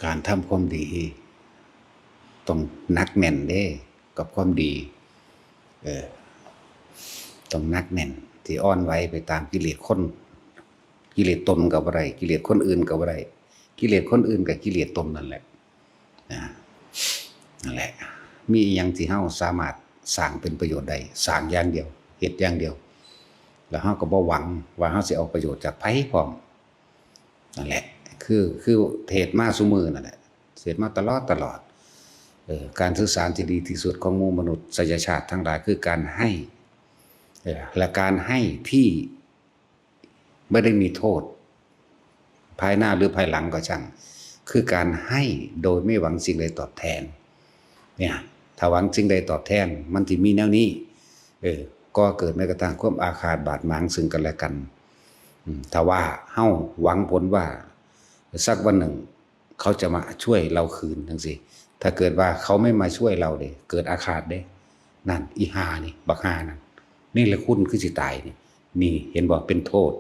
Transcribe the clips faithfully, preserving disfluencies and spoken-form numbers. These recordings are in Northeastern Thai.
การทำความดีต้องหนักแน่นเด้ กับความดี เออ ต้องหนักแน่น ที่อ่อนไหวไปตามกิเลสคน กิเลสตนก็บ่ได้ กิเลสคนอื่นก็บ่ได้ กิเลสคนอื่นกับกิเลสตนนั่นแหละ นะ นั่นแหละ มีอหยังที่เฮาสามารถสร้างเป็นประโยชน์ได้ สร้างอย่างเดียว เฮ็ดอย่างเดียว แล้วเฮาก็บ่หวังว่าเฮาสิเอาประโยชน์จากไผพร้อม นั่นแหละ คือ คือเทศน์มาซุมื้อนั่นแหละ เทศน์มาตลอดตลอด เออ การสื่อสารที่ดีที่สุดของหมู่มนุษยชาติทั้งหลายคือการให้ เออ และการให้ที่ไม่ได้มีโทษ ภายหน้าหรือภายหลังก็ช่าง คือการให้โดยไม่หวังสิ่งใดตอบแทน เนี่ย ถ้าหวังสิ่งใดตอบแทน มันสิมีแนวนี้ เออ ก่อเกิดแม้กระทั่งความอาฆาตบาดหมางซึ่งกันและกัน อืม ถ้าว่าเฮาหวังผลว่า สักวันหนึ่ง เขาจะมาช่วยเราคืนจั่งซี้ ถ้าเกิดว่าเขาไม่มาช่วยเราเด้ เกิดอาฆาตเด้ นั่น อีห่านี่ บักห่านั่น นี่แหละคุณคือสิตายนี่ นี่เห็นบ่ เป็นโทษ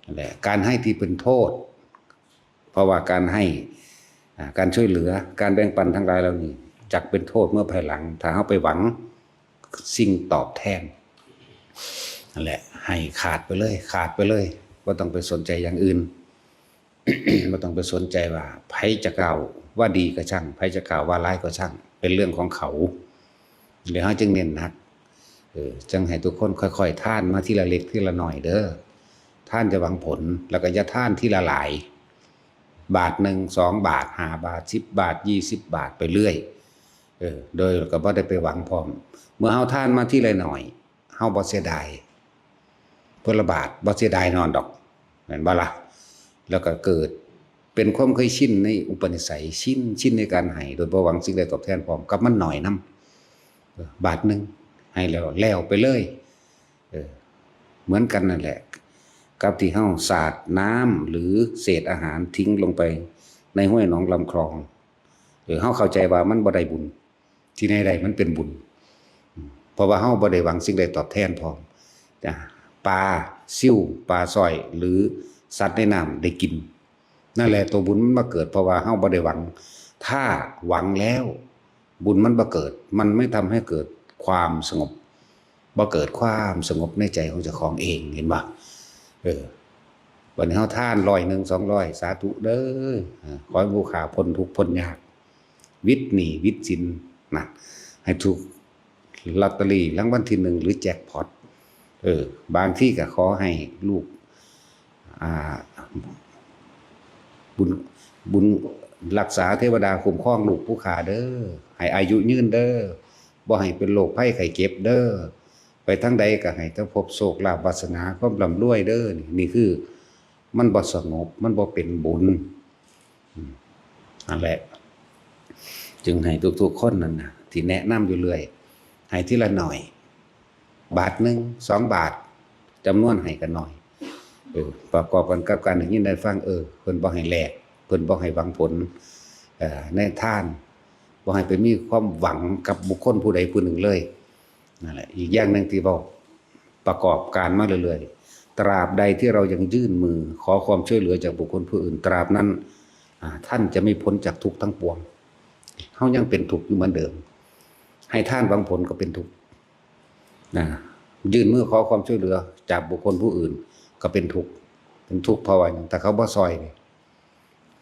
นั่นแหละ การให้ที่เป็นโทษ เพราะว่าการให้ อ่า การช่วยเหลือ การแบ่งปันทั้งหลายเหล่านี้ จักเป็นโทษเมื่อภายหลัง ถ้าเฮาไปหวังสิ่งตอบแทน นั่นแหละ ให้ขาดไปเลย ขาดไปเลย บ่ต้องไปสนใจอย่างอื่น บ่ต้องไปสนใจว่าไผจะกล่าวว่าดีก็ช่าง ไผจะกล่าวว่าร้ายก็ช่าง เป็นเรื่องของเขา เดี๋ยวเฮาจึงเน้นหนัก เออ จั่งให้ทุกคนค่อยๆทานมาทีละเล็กทีละน้อยเด้อ ทานจะหวังผล แล้วก็อย่าทานทีละหลาย บาทหนึ่ง สองบาท ห้าบาท สิบบาท ยี่สิบบาท ไปเรื่อย เออ โดยก็บ่ได้ไปหวังพร้อม เมื่อเฮาทานมาทีละน้อย เฮาบ่เสียดาย เพิ่นละบาท บ่เสียดายนอนดอก แม่นบ่ล่ะ แล้วก็เกิดเป็นความเคยชินในอุปนิสัย ชิน ชินในการให้ โดยบ่หวังสิ่งใดตอบแทนพร้อม กับมันน้อยนำ เออ บาทหนึ่ง ให้แล้ว แล้วไปเลย เออ เหมือนกันนั่นแหละ กับที่เฮาสาดน้ำหรือเศษอาหารทิ้งลงไปในห้วยหนองลำคลอง เออ เฮาเข้าใจว่ามันบ่ได้บุญ ที่ไหนได้มันเป็นบุญ เพราะว่าเฮาบ่ได้หวังสิ่งใดตอบแทนพร้อม จ้ะ ปลาซิว ปลาสร้อย หรือสัตว์ในน้ำได้กิน นั่นแหละตัวบุญมันมาเกิด เพราะว่าเฮาบ่ได้หวัง ถ้าหวังแล้ว บุญมันบ่เกิด มันไม่ทำให้เกิดความสงบ บ่เกิดความสงบในใจของเจ้าของเอง เห็นบ่ เออ บัดนี้เฮาทานร้อยหนึ่ง สองร้อย สาธุเด้อ เออ ขอให้ผู้ข้าพ้นทุกข์พ้นยาก วิดหนี้วิดสินนะ ให้ถูกลอตเตอรี่รางวัลที่หนึ่งหรือแจ็คพอต เออ บางทีก็ขอให้ลูก อ่า บุญ บุญรักษาเทวดาคุ้มครองลูกผู้ข้าเด้อ ให้อายุยืนเด้อ บ่ให้เป็นโรคภัยไข้เจ็บเด้อ ไปทางใดก็ให้แต่พบโชคลาภวาสนาความร่ำรวยเด้อ นี่ นี่คือมันบ่สงบ มันบ่เป็นบุญ อืม นั่นแหละ จึงให้ทุกๆคนนั่นนะ ที่แนะนำอยู่เรื่อย ให้ทีละหน่อย บาทหนึ่ง สองบาท จำนวนให้ก็น้อย เออ ประกอบกันกับการได้ยินได้ฟัง เออ เพิ่นบ่ให้แลก เพิ่นบ่ให้หวังผล เอ่อ ในทาน บ่ให้ไปมีความหวังกับบุคคลผู้ใดผู้หนึ่งเลย นั่นแหละ อีกอย่างหนึ่งที่เว้าประกอบการมาเรื่อยๆ ตราบใดที่เรายังยื่นมือขอความช่วยเหลือจากบุคคลผู้อื่น ตราบนั้น อ่า ท่านจะไม่พ้นจากทุกข์ทั้งปวง เฮายังเป็นทุกข์อยู่เหมือนเดิม ให้ทานหวังผลก็เป็นทุกข์ นะ ยื่นมือขอความช่วยเหลือจากบุคคลผู้อื่นก็เป็นทุกข์ เป็นทุกข์เพราะว่าหยัง ถ้าเขาบ่ซ่อยนี่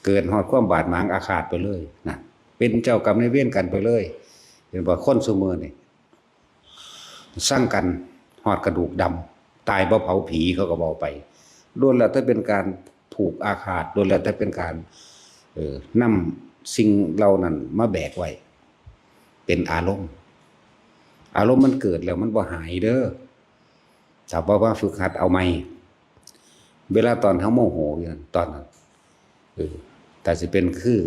เกิดฮอดความบาดหมางอาฆาตไปเลยนะ เป็นเจ้ากรรมนายเวรกันไปเลย เห็นบ่ คนซุมื้อนี่ ซังกันฮอดกระดูกดำ ตายบ่เผาผีเขาก็เว้าไป ล้วนแล้วแต่เป็นการผูกอาฆาต ล้วนแล้วแต่เป็นการ เอ่อ นำสิ่งเหล่านั้นมาแบกไว้ เป็นอารมณ์ อารมณ์มันเกิดแล้วมันบ่หายเด้อ ถ้าบ่มาฝึกหัดเอาใหม่ เวลาตอนเฮาโมโหอยู่นั่น ตอนนั้น เออ ถ้าสิเป็นคือ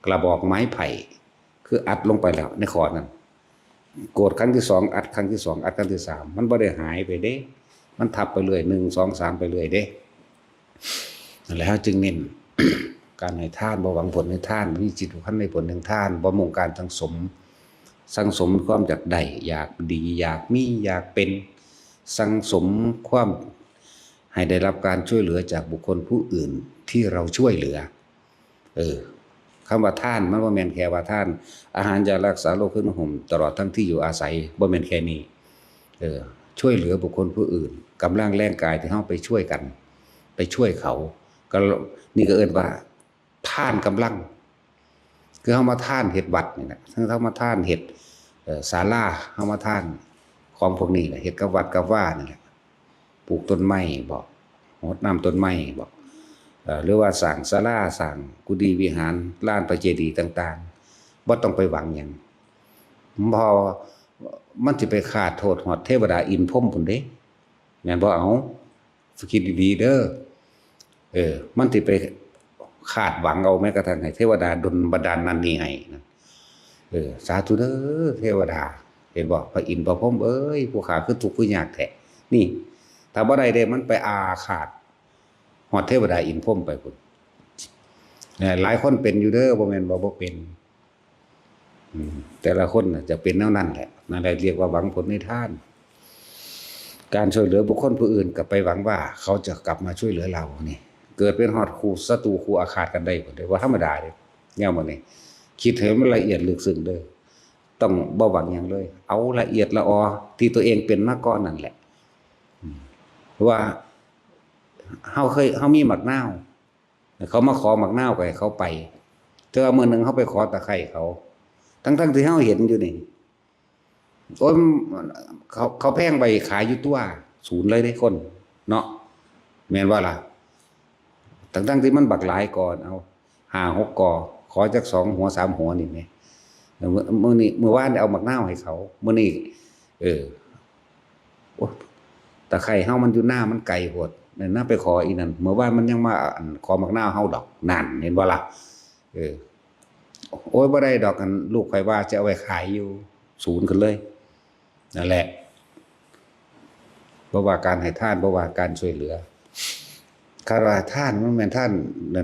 กระบอกไม้ไผ่ คืออัดลงไปแล้วในขอนั้น โกรธครั้งที่สอง อัดครั้งที่สอง อัดครั้งที่สาม มันบ่ได้หายไปเด้ มันทับไปเรื่อย หนึ่ง สอง สาม ไปเรื่อยเด้ นั่นแหละ เฮาจึงเน้น การให้ทาน บ่หวังผลในทาน มีจิตผูกพันในผลแห่งทาน บ่มุ่งการสั่งสม สั่งสมความอยากได้ อยากดี อยากมี อยากเป็น สั่งสมความให้ได้รับการช่วยเหลือจากบุคคลผู้อื่นที่เราช่วยเหลือ เออ คำว่าทานมันบ่แม่นแค่ว่าทานอาหาร ยารักษาโรค เครื่องนุ่งห่ม ตลอดทั้งที่อยู่อาศัย บ่แม่นแค่นี้ เออ ช่วยเหลือบุคคลผู้อื่น กำลังแรงกายที่เฮาไปช่วยกัน ไปช่วยเขา ก็ นี่ก็เอิ้นว่าทานกำลัง คือเฮามาทานเฮ็ดวัดนี่แหละ เฮามาทานเฮ็ด เอ่อ ศาลา เฮามาทานของพวกนี้แหละ เฮ็ดกับวัดกับวานี่แหละ ปลูกต้นไม้บ่ รดน้ำต้นไม้บ่ เอ่อ หรือว่าสร้างศาลา สร้างกุฏิวิหาร ลานพระเจดีย์ต่างๆ บ่ต้องไปหวังหยัง เพราะมันสิไปคาดโทษฮอดเทวดาอินทร์พรหมพุ้นเด้ แม่นบ่ เอา คิดดีๆ เด้อ เออ มันสิไปคาดหวังเอาแม้กระทั่งให้เทวดาดลบันดาลนั่นนี่ให้นะ เออ สาธุเด้อเทวดา เห็นบ่ พระอินทร์พระพรหมเอ้ย ผู้ข้าคือทุกข์คือยากแท้ นี่ ถ้าบ่ได้เด้ มันไปอาฆาตฮอดเทวดาอินทร์พรหมไปพุ้น เนี่ย หลายคนเป็นอยู่เด้อ บ่แม่นว่าบ่เป็น อืม แต่ละคนน่ะจะเป็นแนวนั้นแหละ นั่นแหละเรียกว่าหวังผลในทาน การช่วยเหลือบุคคลผู้อื่นก็ไปหวังว่าเขาจะกลับมาช่วยเหลือเรานี่ เกิดเป็นฮอดคู่ศัตรูคู่อาฆาตกันได้พุ้นเด้ บ่ธรรมดาเด้ แนวหมู่นี้ คิดให้มันละเอียดลึกซึ้งเด้อ ต้องบ่หวังหยังเลย เอาละเอียดละออที่ตัวเองเป็นมาก่อนนั่นแหละ อืม ว่า เฮาเคย เฮามีหมากนาว เขามาขอหมากนาวก็ให้เขาไป แต่ว่ามื้อหนึ่งเฮาไปขอตะไคร้เขา ทั้งๆที่เฮาเห็นอยู่นี่ โอ้ย เขา เขาแพงไปขายอยู่ตัว ศูนย์เลยเด้คน เนาะ แม่นบ่ล่ะ ทั้งๆที่มันบักหลายกอ เอา ห้าหกกอ ขอจักสองหัวสามหัวนี่แหม มื้อ มื้อนี้ มื้อวานเอาหมากนาวให้เขา มื้อนี้ เออ โอ้ ตะไคร้เฮามันอยู่นา มันไกลโพด นั่นนะ ไปขออีนั่น มื้อวานมันยังมา อั่น ขอหมากนาวเฮาดอก นั่น เห็นบ่ล่ะ เออ โอ้ย บ่ได้ดอก อัน ลูกข้อยว่าจะเอาไว้ขายอยู่ ศูนย์ขึ้นเลย นั่นแหละ บ่ว่าการให้ทาน บ่ว่าการช่วยเหลือ คาดว่าทานมันแม่นทาน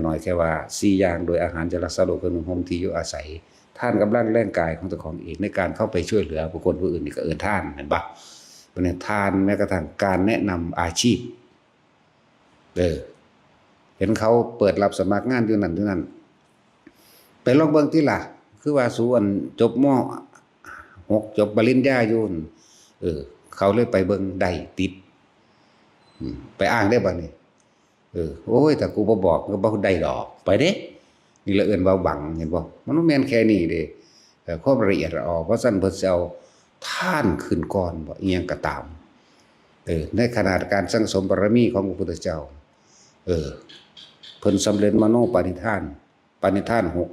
น้อยๆ แค่ว่าสี่อย่าง โดยอาหาร ยารักษาโรค เครื่องนุ่งห่ม ที่อยู่อาศัย ทานกำลังแรงกายของเจ้าของเอง ในการเข้าไปช่วยเหลือบุคคลผู้อื่นนี่ก็เอิ้นทาน เห็นปะ เพราะฉะนั้นทานแม้กระทั่งการแนะนำอาชีพ เออ เห็นเขาเปิดรับสมัครงานอยู่นั่นอยู่นั่น ไปลองเบิ่งติล่ะ คือว่าสูอันจบ ม.หก จบปริญญาอยู่นั่น เออ เขาเลยไปเบิ่งได้ติด อืม ไปอ้างได้บัดนี้ เออ โอ้ย ถ้ากูบ่บอกก็บ่ได้ดอก ไปเด้ นี่ละเอิ้นว่าหวัง เห็นบ่ มันบ่แม่นแค่นี้เด้ เอ่อ ความละเอียดละออ เพราะฉะนั้นเพิ่นสิเอาทานขึ้นก่อนบ่ อิหยังก็ตาม เออ ในขนาดการสั่งสมบารมีของพระพุทธเจ้า เออ เพิ่นสำเร็จมโนปณิธาน ปณิธานหก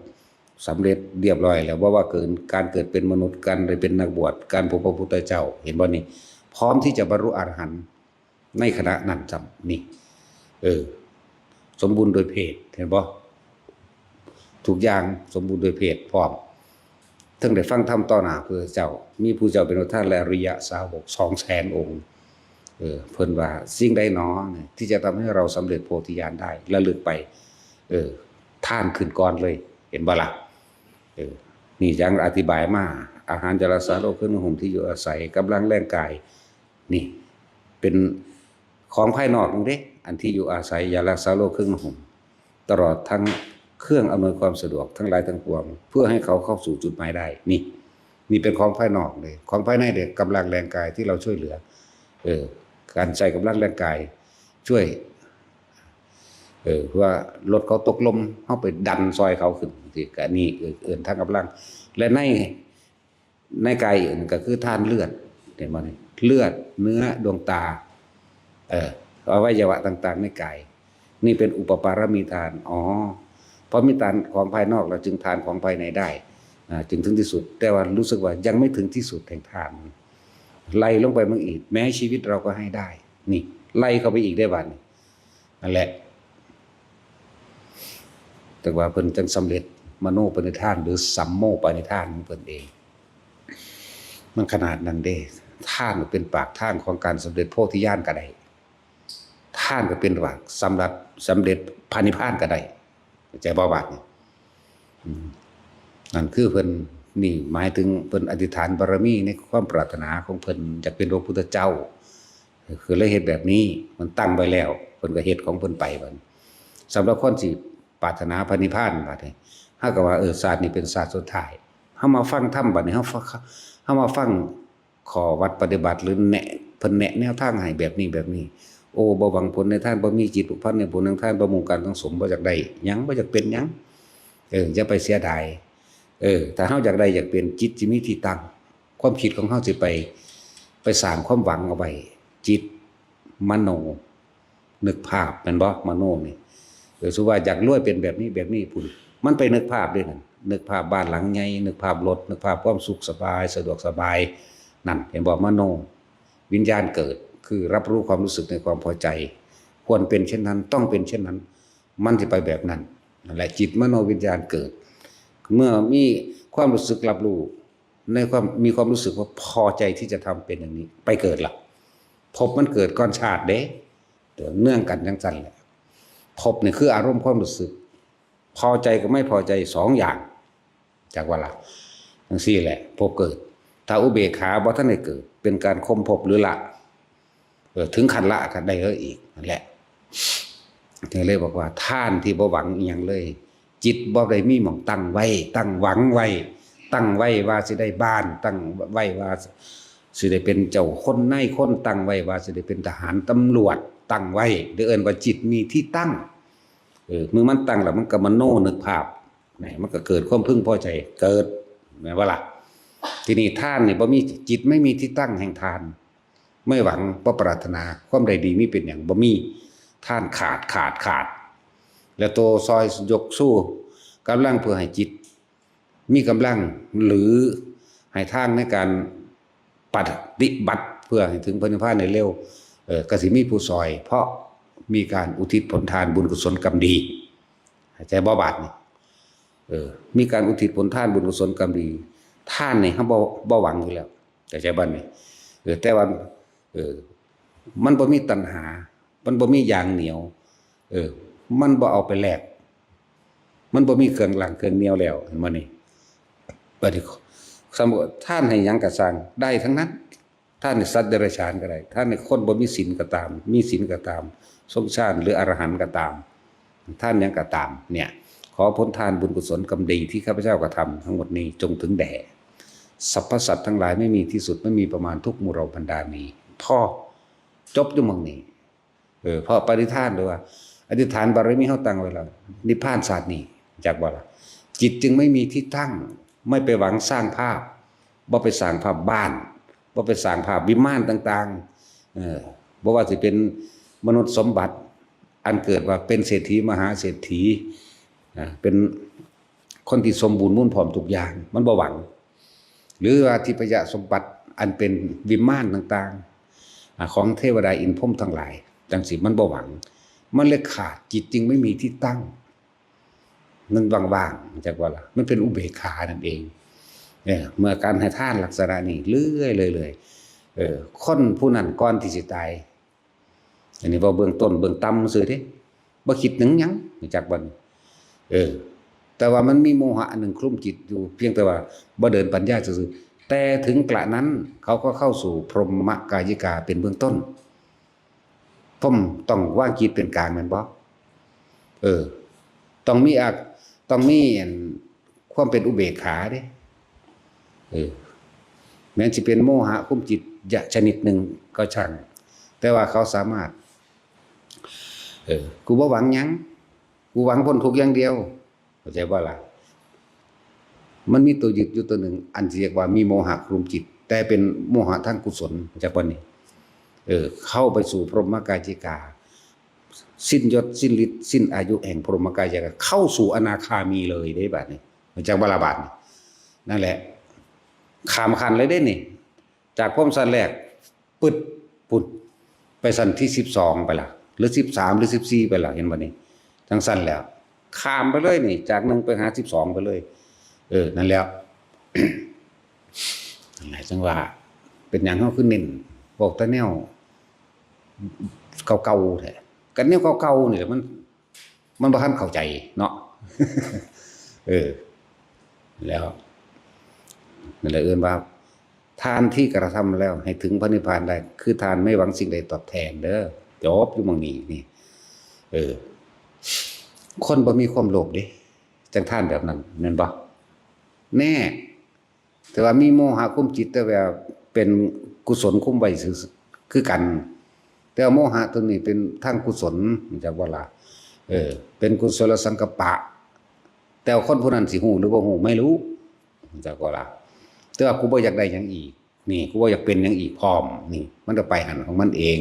สำเร็จเรียบร้อยแล้ว บ่ว่าเกิด การเกิดเป็นมนุษย์ การได้เป็นนักบวช การพบพระพุทธเจ้า เห็นบ่นี่ พร้อมที่จะบรรลุอรหันต์ในขณะนั้นซ้ำ นี่ เออ สมบูรณ์โดยเพศ เห็นบ่ ทุกอย่างสมบูรณ์โดยเพศพร้อม เทิงได้ฟังธรรมต่อหน้าพระพุทธเจ้า มีผู้เจ้าเป็นประธานและอริยสาวกสองแสนองค์ เออ เพิ่นว่าสิ่งใดหนอเนี่ยที่จะทำให้เราสำเร็จโพธิญาณได้ ระลึกไป เออ ทานขึ้นก่อนเลย เห็นบ่ล่ะ เออ นี่ยังอธิบายมา อาหาร ยารักษาโรค เครื่องนุ่งห่ม ที่อยู่อาศัย กำลังแรงกาย นี่ เป็นของภายนอกนั่นเด้ อันที่อยู่อาศัย ยารักษาโรค เครื่องนุ่งห่ม ตลอดทั้งเครื่องอำนวยความสะดวกทั้งหลายทั้งปวง เพื่อให้เขาเข้าสู่จุดหมายได้ นี่ นี่เป็นของภายนอกเลย ของภายในเด้ กำลังแรงกายที่เราช่วยเหลือ เออ การใช้กำลังแรงกายช่วย เออ ว่ารถเขาตกหลุม เฮาไปดันซอยเขาขึ้นจั่งซี้ ก็นี่ เออ เอิ้นทานกำลัง และใน ในกายอื่นก็คือทานเลือด เห็นบ่นี่ เลือด เนื้อ ดวงตา เอ่อ อวัยวะต่างๆ ในกาย นี่เป็นอุปปารมีทาน อ๋อ พอมีทานของภายนอกแล้วจึงทานของภายในได้ อ่า จึงถึงที่สุด แต่ว่ารู้สึกว่ายังไม่ถึงที่สุดแห่งทาน ไล่ลงไปเบิ่งอีก แม้ชีวิตเราก็ให้ได้ นี่ ไล่เข้าไปอีกได้บัดนี้ นั่นแหละ แต่ว่าเพิ่นจั่งสำเร็จมโนปณิธาน หรือสัมโมปณิธานของเพิ่นเอง มันขนาดนั้นเด้ ทานเป็นปากทางของการสำเร็จโพธิญาณก็ได้ ทานก็เป็นปากสำหรับสำเร็จพระนิพพานก็ได้ เข้าใจบ่บาดนี้ อืม นั่นคือเพิ่น นี่หมายถึงเพิ่นอธิษฐานบารมีในความปรารถนาของเพิ่นอยากเป็นพระพุทธเจ้า คือเลยเฮ็ดแบบนี้ มันตั้งไว้แล้ว เพิ่นก็เฮ็ดของเพิ่นไปบัดนี้ สำหรับคนที่ปรารถนาพระนิพพานบัดนี้ เฮาก็ว่า เออ ชาตินี้เป็นชาติสุดท้าย เฮามาฟังธรรมบัดนี้ เฮาฟัง เฮามาฟังข้อวัดปฏิบัติ หรือแนะ เพิ่นแนะแนวทางให้แบบนี้แบบนี้ โอ้ บ่หวังผลในทาน บ่มีจิตผูกพันในบุญในทาน บ่มุ่งการสังสม บ่อยากได้หยัง บ่อยากเป็นหยัง เออ อย่าไปเสียดาย เออ ถ้าเฮาอยากได้อยากเป็น จิตสิมีที่ตั้ง ความคิดของเฮาสิไป ไปสร้างความหวังเอาไว้ จิต มโน นึกภาพ แม่นบ่ มโนนี่ เออ สมมุติว่าอยากรวยเป็นแบบนี้แบบนี้พุ้น มันไปนึกภาพเด้นั่น นึกภาพบ้านหลังใหญ่ นึกภาพรถ นึกภาพความสุขสบาย สะดวกสบาย นั่น เห็นบ่ มโน วิญญาณเกิด คือรับรู้ความรู้สึกในความพอใจ ควรเป็นเช่นนั้น ต้องเป็นเช่นนั้น มันสิไปแบบนั้น นั่นแหละ จิตมโนวิญญาณเกิด เมื่อมีความรู้สึกรับรู้ ในความ มีความรู้สึกว่าพอใจที่จะทำเป็นอย่างนี้ ไปเกิดละ ภพมันเกิดก่อนชาติเด้ เดี๋ยวเนื่องกันจังซั่นแหละ ภพนี่คืออารมณ์ความรู้สึก พอใจกับไม่พอใจสองอย่าง จักว่าล่ะ จังซี่แหละ ภพเกิด ถ้าอุเบกขาบ่ทันได้เกิด เป็นการข่มภพหรือละ เออ ถึงขั้นละก็ได้เลยอีก นั่นแหละ ก็เลยบอกว่า ทานที่บ่หวังอิหยังเลย จิตบ่ได้มีหม่องตั้งไว้ ตั้งหวังไว้ ตั้งไว้ว่าสิได้บ้าน ตั้งไว้ว่าสิได้เป็นเจ้าคนนายคน ตั้งไว้ว่าสิได้เป็นทหารตำรวจ ตั้งไว้ เดี๋ยวเอิ้นว่าจิตมีที่ตั้ง เออ เมื่อมันตั้งแล้วมันก็มโนนึกภาพ นี่ มันก็เกิดความพึงพอใจ เกิด แม่นบ่ล่ะ ทีนี้ทานนี่บ่มี จิตไม่มีที่ตั้งแห่งทาน ไม่หวัง บ่ปรารถนา ความได้ดีมีเป็นหยัง บ่มี ทานขาด ขาด ขาด แล้วตัวซอยยกสู้กำลังเพื่อให้จิตมีกำลัง หรือให้ทางในการปฏิบัติเพื่อให้ถึงพระนิพพานได้เร็ว เออ ก็สิมีผู้ซอย เพราะมีการอุทิศผลทานบุญกุศลกรรมดี เข้าใจบ่บาดนี่ เออ มีการอุทิศผลทานบุญกุศลกรรมดี ทานนี่เฮาบ่ บ่หวังอยู่แล้ว เข้าใจบ่นี่ เออ แต่ว่า เออ มันบ่มีตัณหา มันบ่มีอย่างเหนียว เออ มันบ่เอาไปแลก มันบ่มีเครื่องล้างเครื่องเหนี่ยวแล้ว เห็นบ่นี่ บัดนี้ สมมุติทานให้หยังก็ซ่าง ได้ทั้งนั้น ทานให้สัตว์เดรัจฉานก็ได้ ทานให้คนบ่มีศีลก็ตาม มีศีลก็ตาม สงฆ์ฌานหรืออรหันต์ก็ตาม ทานหยังก็ตาม เนี่ย ขอผลทานบุญกุศลกรรมดีที่ข้าพเจ้ากระทำทั้งหมดนี้จงถึงแด่สรรพสัตว์ทั้งหลายไม่มีที่สุด ไม่มีประมาณ ทุกหมู่เหล่าบรรดานี้ พอ จบอยู่หม่องนี้ เออ เพราะปริทาน หรือว่าอธิษฐานบารมีเฮาตั้งไว้แล้ว นิพพานชาตินี้ จักบ่ล่ะ จิตจึงไม่มีที่ตั้ง ไม่ไปหวังสร้างภาพ บ่ไปสร้างภาพบ้าน บ่ไปสร้างภาพวิมานต่างๆ เออ บ่ว่าสิเป็นมนุษย์สมบัติ อันเกิดว่าเป็นเศรษฐีมหาเศรษฐี อ่า เป็นคนที่สมบูรณ์มูลพร้อมทุกอย่าง มันบ่หวัง หรือว่าทิพยสมบัติอันเป็นวิมานต่างๆ อ่า ของเทวดาอินทร์พรหมทั้งหลาย จังสิมันบ่หวัง มันเลยขาด จิตจึงไม่มีที่ตั้ง มันว่างๆ จักว่าล่ะ มันเป็นอุเบกขานั่นเอง เนี่ย เมื่อการให้ทานลักษณะนี้เรื่อยๆ เรื่อยๆ เออ คนผู้นั้นก่อนที่สิตาย อันนี้เว้าเบื้องต้นเบื้องต่ำซื่อเด้ บ่คิดหยังหยัง รู้จักบ่นี่ เออ แต่ว่ามันมีโมหะอันหนึ่งคลุมจิตอยู่ เพียงแต่ว่าบ่เดินปัญญาซื่อๆ แต่ถึงกระนั้นเขาก็เข้าสู่พรหมกายิกาเป็นเบื้องต้น พรหมต้องวางจิตเป็นกลางแม่นบ่ เออ ต้องมีอัก ต้องมีอัน ความเป็นอุเบกขาเด้ เออ แม้นสิเป็นโมหะคุมจิตยะชนิดหนึ่งก็ช่าง แต่ว่าเขาสามารถ เออ กูบ่หวังหยัง กูหวังพ้นทุกข์อย่างเดียว เข้าใจบ่ล่ะ มันมีตัวยึดอยู่ตัวหนึ่ง อันเรียกว่ามีโมหะคลุมจิต แต่เป็นโมหะทางกุศล เข้าใจบ่นี่ เออ เข้าไปสู่พรหมกายิกา สิ้นยศ สิ้นฤทธิ์ สิ้นอายุแห่งพรหมกายิกา เข้าสู่อนาคามีเลยเด้ บาดนี้ เข้าใจบ่ล่ะ บาดนี้ นั่นแหละ ข้ามขั้นเลยเด้นี่ จากพรหมชั้นแรก ปึ๊ด ปุ๊ด ไปชั้นที่สิบสองไปละ หรือสิบสาม หรือสิบสี่ไปละ เห็นบ่นี่ จังซั่นแล้ว ข้ามไปเลยนี่ จากหนึ่งไปหาสิบสองไปเลย เออ นั่นแหละ นั่นแหละ จังว่า เป็นหยังเฮาคือเน้น เว้าแต่แนว เก่าๆ แท้ กันแนวเก่าๆ นี่แหละมัน มันบ่ทันเข้าใจเนาะ เออ แล้ว นั่นแหละเอิ้นว่า ทานที่กระทำแล้วให้ถึงพระนิพพานได้ คือทานไม่หวังสิ่งใดตอบแทนเด้อ จบอยู่หม่องนี้นี่ เออ คนบ่มีความโลภเด้ จั่งทานแบบนั้น แม่นบ่? แน่ แต่ว่ามีโมหะคุมจิต แต่ว่าเป็นกุศลคุมไว้ซื่อๆ คือกัน แต่ว่าโมหะตัวนี้เป็นทางกุศล รู้จักบ่ล่ะ? เออ เป็นกุศลสังกัปปะ แต่ว่าคนผู้นั้นสิฮู้หรือบ่ฮู้ไม่รู้ รู้จักบ่ล่ะ? แต่ว่ากูบ่อยากได้หยังอีก นี่ กูบ่อยากเป็นหยังอีกพร้อม นี่ มันก็ไปหั้นของมันเอง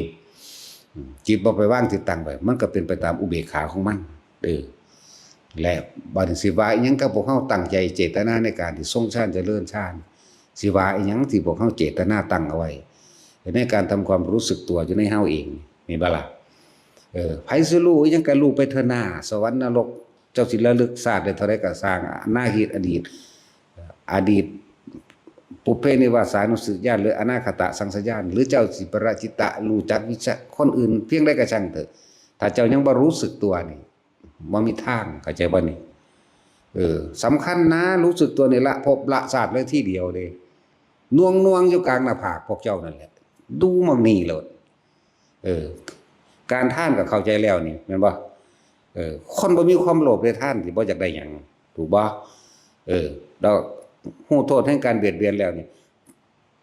อืม จิตบ่ไปวางที่ตั้งไว้ มันก็เป็นไปตามอุเบกขาของมัน เออ และบัดนี้สิว่าอิหยังกับพวกเฮาตั้งใจเจตนาในการที่ทรงฌานเจริญฌาน สิว่าอิหยังที่พวกเฮาเจตนาตั้งเอาไว้ ในการทำความรู้สึกตัวอยู่ในเฮาเอง นี่บ่ล่ะ? เออ ไผสิรู้อิหยังก็รู้ไปเถอะนา สวรรค์นรก เจ้าสิระลึกชาติได้เท่าใดก็ซ่าง อนาคต อดีต อดีต ปุพเพนิวาสานุสติญาณ หรืออนาคตสังสยญาณ หรือเจ้าสิปรจิตตะ รู้จักวิชาคนอื่นเพียงใดก็ช่างเถอะ ถ้าเจ้ายังบ่รู้สึกตัวนี่ บ่มีทาง เข้าใจบ่นี่? เออ สำคัญนะ รู้สึกตัวนี่ละภพละชาติเลยทีเดียวเด้ น่วงๆ อยู่กลางหน้าผากพวกเจ้านั่นแหละ ดูหม่องนี่โลด เออ การทานก็เข้าใจแล้วนี่ แม่นบ่? เออ คนบ่มีความโลภในทานสิบ่อยากได้หยัง ถูกบ่? เออ แล้วฮู้โทษแห่งการเบียดเบียนแล้วนี่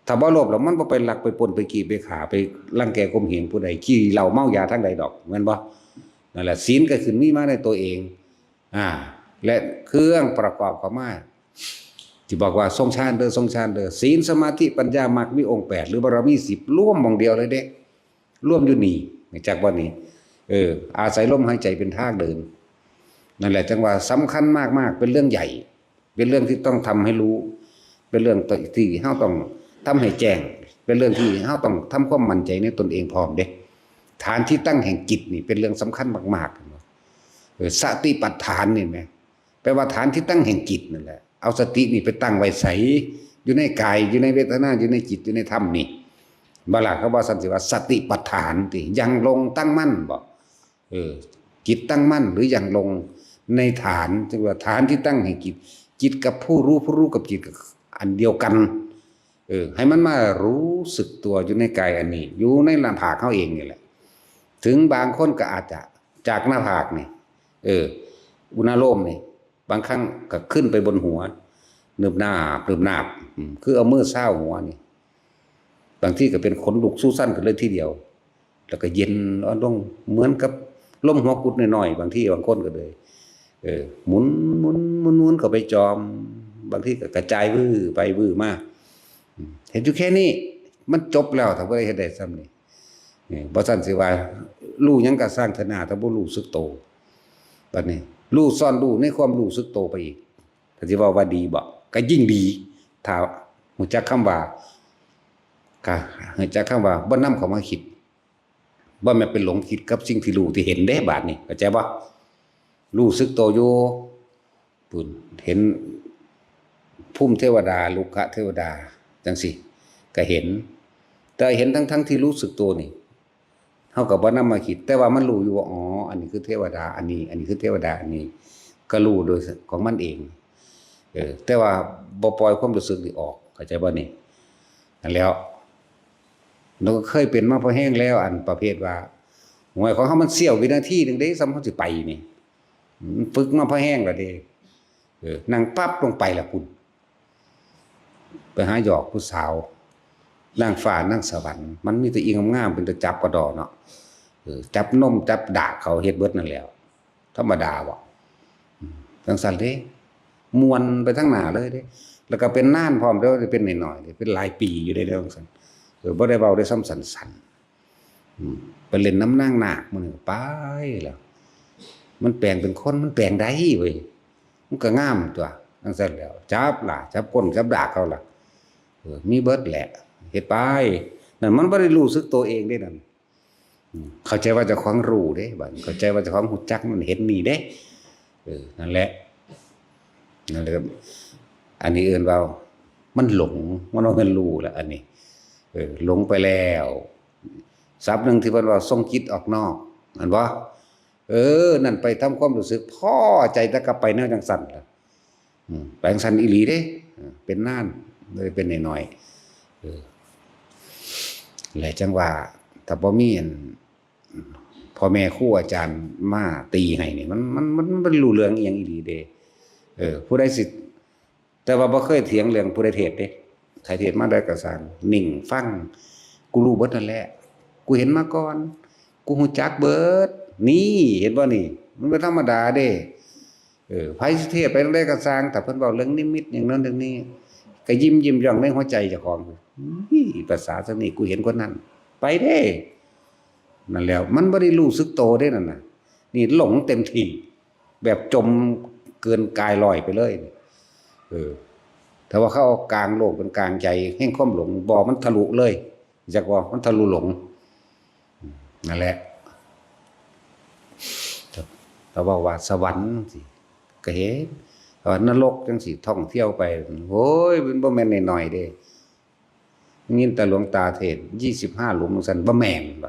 ถ้าบ่โลภแล้วมันบ่ไปลักไปปล้นไปจี้ไปฆ่าไปรังแกข่มเหงผู้ใด ขี้เหล้าเมายาทางใดดอก แม่นบ่? นั่นแหละ ศีลก็ขึ้นมีมาในตัวเอง อ่า และเครื่องประกอบเข้ามา ที่บอกว่าทรงฌานเด้อ ทรงฌานเด้อ ศีล สมาธิ ปัญญา มรรค มีองค์แปด หรือบารมีสิบ รวมหม่องเดียวเลยเด้ รวมอยู่นี่ รู้จักบ่นี่? เออ อาศัยลมหายใจเป็นทางเดิน นั่นแหละจั่งว่าสำคัญมากๆ เป็นเรื่องใหญ่ เป็นเรื่องที่ต้องทำให้รู้ เป็นเรื่องที่เฮาต้องทำให้แจ้ง เป็นเรื่องที่เฮาต้องทำความมั่นใจในตนเองพร้อมเด้ ฐานที่ตั้งแห่งจิตนี่เป็นเรื่องสำคัญมากๆ เออ สติปัฏฐานนี่แหม แปลว่าฐานที่ตั้งแห่งจิตนั่นแหละ เอาสตินี่ไปตั้งไว้ไส อยู่ในกาย อยู่ในเวทนา อยู่ในจิต อยู่ในธรรมนี่ บ่ล่ะ เขาว่าซั่นสิว่าสติปัฏฐานติ ยังลงตั้งมั่นบ่ เออ จิตตั้งมั่นหรือยังลงในฐาน เรียกว่าฐานที่ตั้งแห่งจิต จิตกับผู้รู้ ผู้รู้กับจิตก็อันเดียวกัน เออ ให้มันมารู้สึกตัวอยู่ในกายอันนี้ อยู่ในหน้าผากเฮาเองนี่แหละ ถึงบางคนก็อาจจะจากหน้าผากนี่ เออ อุณาโลมนี่ บางครั้งก็ขึ้นไปบนหัว นึบนาบ นึบนาบ อืม คือเอามือซาวหัวนี่ บางทีก็เป็นขนลุกสู้สั้นขึ้นเลยทีเดียว แล้วก็เย็นอ่อนลง เหมือนกับลมหัวกุดน้อยๆ บางทีบางคนก็เลย เออ หมุน หมุน หมุน หมุนเข้าไปจอม บางทีก็กระจายวื้อไปวื้อมา อืม เฮ็ดอยู่แค่นี้ มันจบแล้ว ถ้าบ่ได้เฮ็ดได้ส่ำนี้ นี่ บ่ซั้นสิว่า รู้หยังก็ซ่างเถอะนา ถ้าบ่รู้สึกโต บัดนี้ รู้ซ้อนรู้ในความรู้สึกโตไปอีก ก็สิเว้าว่าดีบ่ ก็ยิ่งดี ถ้ารู้จักคำว่า ก็รู้จักคำว่า บ่นำเข้ามาคิด บ่แม่นไปหลงคิดกับสิ่งที่รู้ที่เห็นเด้ บาดนี้ เข้าใจบ่? รู้สึกโตอยู่ พู้น เห็นภูมิเทวดา รุกขเทวดา จั่งซี้ ก็เห็น แต่เห็นทั้งๆ ที่รู้สึกโตนี่ เฮาก็บ่นำมาคิด แต่ว่ามันรู้อยู่ว่า อ๋อ อันนี้คือเทวดา อันนี้ อันนี้คือเทวดา อันนี้ ก็รู้โดยของมันเอง เออ แต่ว่าบ่ปล่อยความรู้สึกนี่ออก เข้าใจบ่นี่? นั่นแหล้ว แล้วก็เคยเป็นมาพอแฮงแล้ว อันประเภทว่า หวยของเฮามันเสี้ยววินาทีหนึ่งเด้ ส่ำเฮาสิไปนี่ มันฝึกมาพอแฮงแล้วเด้ เออ นั่งปั๊บลงไปละพุ้น ไปหาหยอกผู้สาว นางฟ้านางสวรรค์ มันมีแต่อีงามๆ เป็นตาจับกระดอเนาะ เออ จับนมจับดากเขาเฮ็ดเบิดนั่นแหล้ว ธรรมดาบ่ อืม จั่งซั้นเด้ ม่วนไปทางหน้าเลยเด้ แล้วก็เป็นนานพร้อมเด้อ เป็นน้อยๆ เด้ เป็นหลายปีอยู่เด้ จั่งซั้น เออ บ่ได้เว้าได้ซ้ำสั้นๆ อืม ไปเล่นนำนางนาคมื้อนี้ก็ไปแล้ว มันแปลงเป็นคน มันแปลงได้เว้ย มันก็งามตั๊ว จั่งซั้นแหล้ว จับล่ะ จับก้น จับดากเขาล่ะ เออ มีเบิดแหละ เฮ็ดไป นั่นมันบ่ได้รู้สึกตัวเองเด้นั่น อืม เข้าใจว่าเจ้าของรู้เด้ บัดนี้ เข้าใจว่าเจ้าของรู้จักนั่นเห็นนี่เด้ เออ นั่นแหละ นั่นแหละครับ อันนี้เอิ้นว่ามันหลง มันบ่แม่นรู้ละ อันนี้ เออ หลงไปแล้ว ศัพท์หนึ่งที่เพิ่นว่าส่งจิตออกนอก แม่นบ่? เออ นั่นไปทำความรู้สึกพอใจ แต่กลับไปแนวจั่งซั้นล่ะ อืม ไปจั่งซั้นอีหลีเด้ เออ เป็นนาน บ่ได้เป็นน้อยๆ เออ และจั่งว่า ถ้าบ่มีอัน พ่อแม่ครูอาจารย์มาตีให้นี่ มัน มัน มัน มันรู้เรื่องอีหยังอีหลีเด้ เออ ผู้ใดสิ แต่ว่าบ่เคยเถียงเรื่องผู้ใดเทศน์เด้ ใครเทศน์มาได้ก็ซ่าง นิ่งฟัง กูรู้เบิดนั่นแหละ กูเห็นมาก่อน กูฮู้จักเบิด นี่ เห็นบ่นี่ มันบ่ธรรมดาเด้ เออ ไผสิเทศน์ไปจั่งใดก็ซ่าง ถ้าเพิ่นเว้าเรื่องนิมิตอย่างนั้นอย่างนี้ ก็ยิ้มยิ้มย่องในหัวใจเจ้าของ อี้ ภาษาจั่งนี้ กูเห็นคนนั้น ไปเด้ นั่นแหล้ว มันบ่ได้รู้สึกโตเด้นั่นน่ะ นี่หลงเต็มที่ แบบจมเกินกายลอยไปเลย เออ แต่ว่าเขาเอากลางโลกเป็นกลางใจ แห่งความหลง บ่ มันทะลุเลย จักว่ามันทะลุหลง นั่นแหละ แต่ว่า ว่าสวรรค์สิ ก็เห็น แต่ว่านรกจั่งสิท่องเที่ยวไป โอ้ย มันบ่แม่นน้อยๆเด้ ยินแต่หลวงตาเทศน์ ยี่สิบห้าหลุม ซั่น บ่แม่นบ่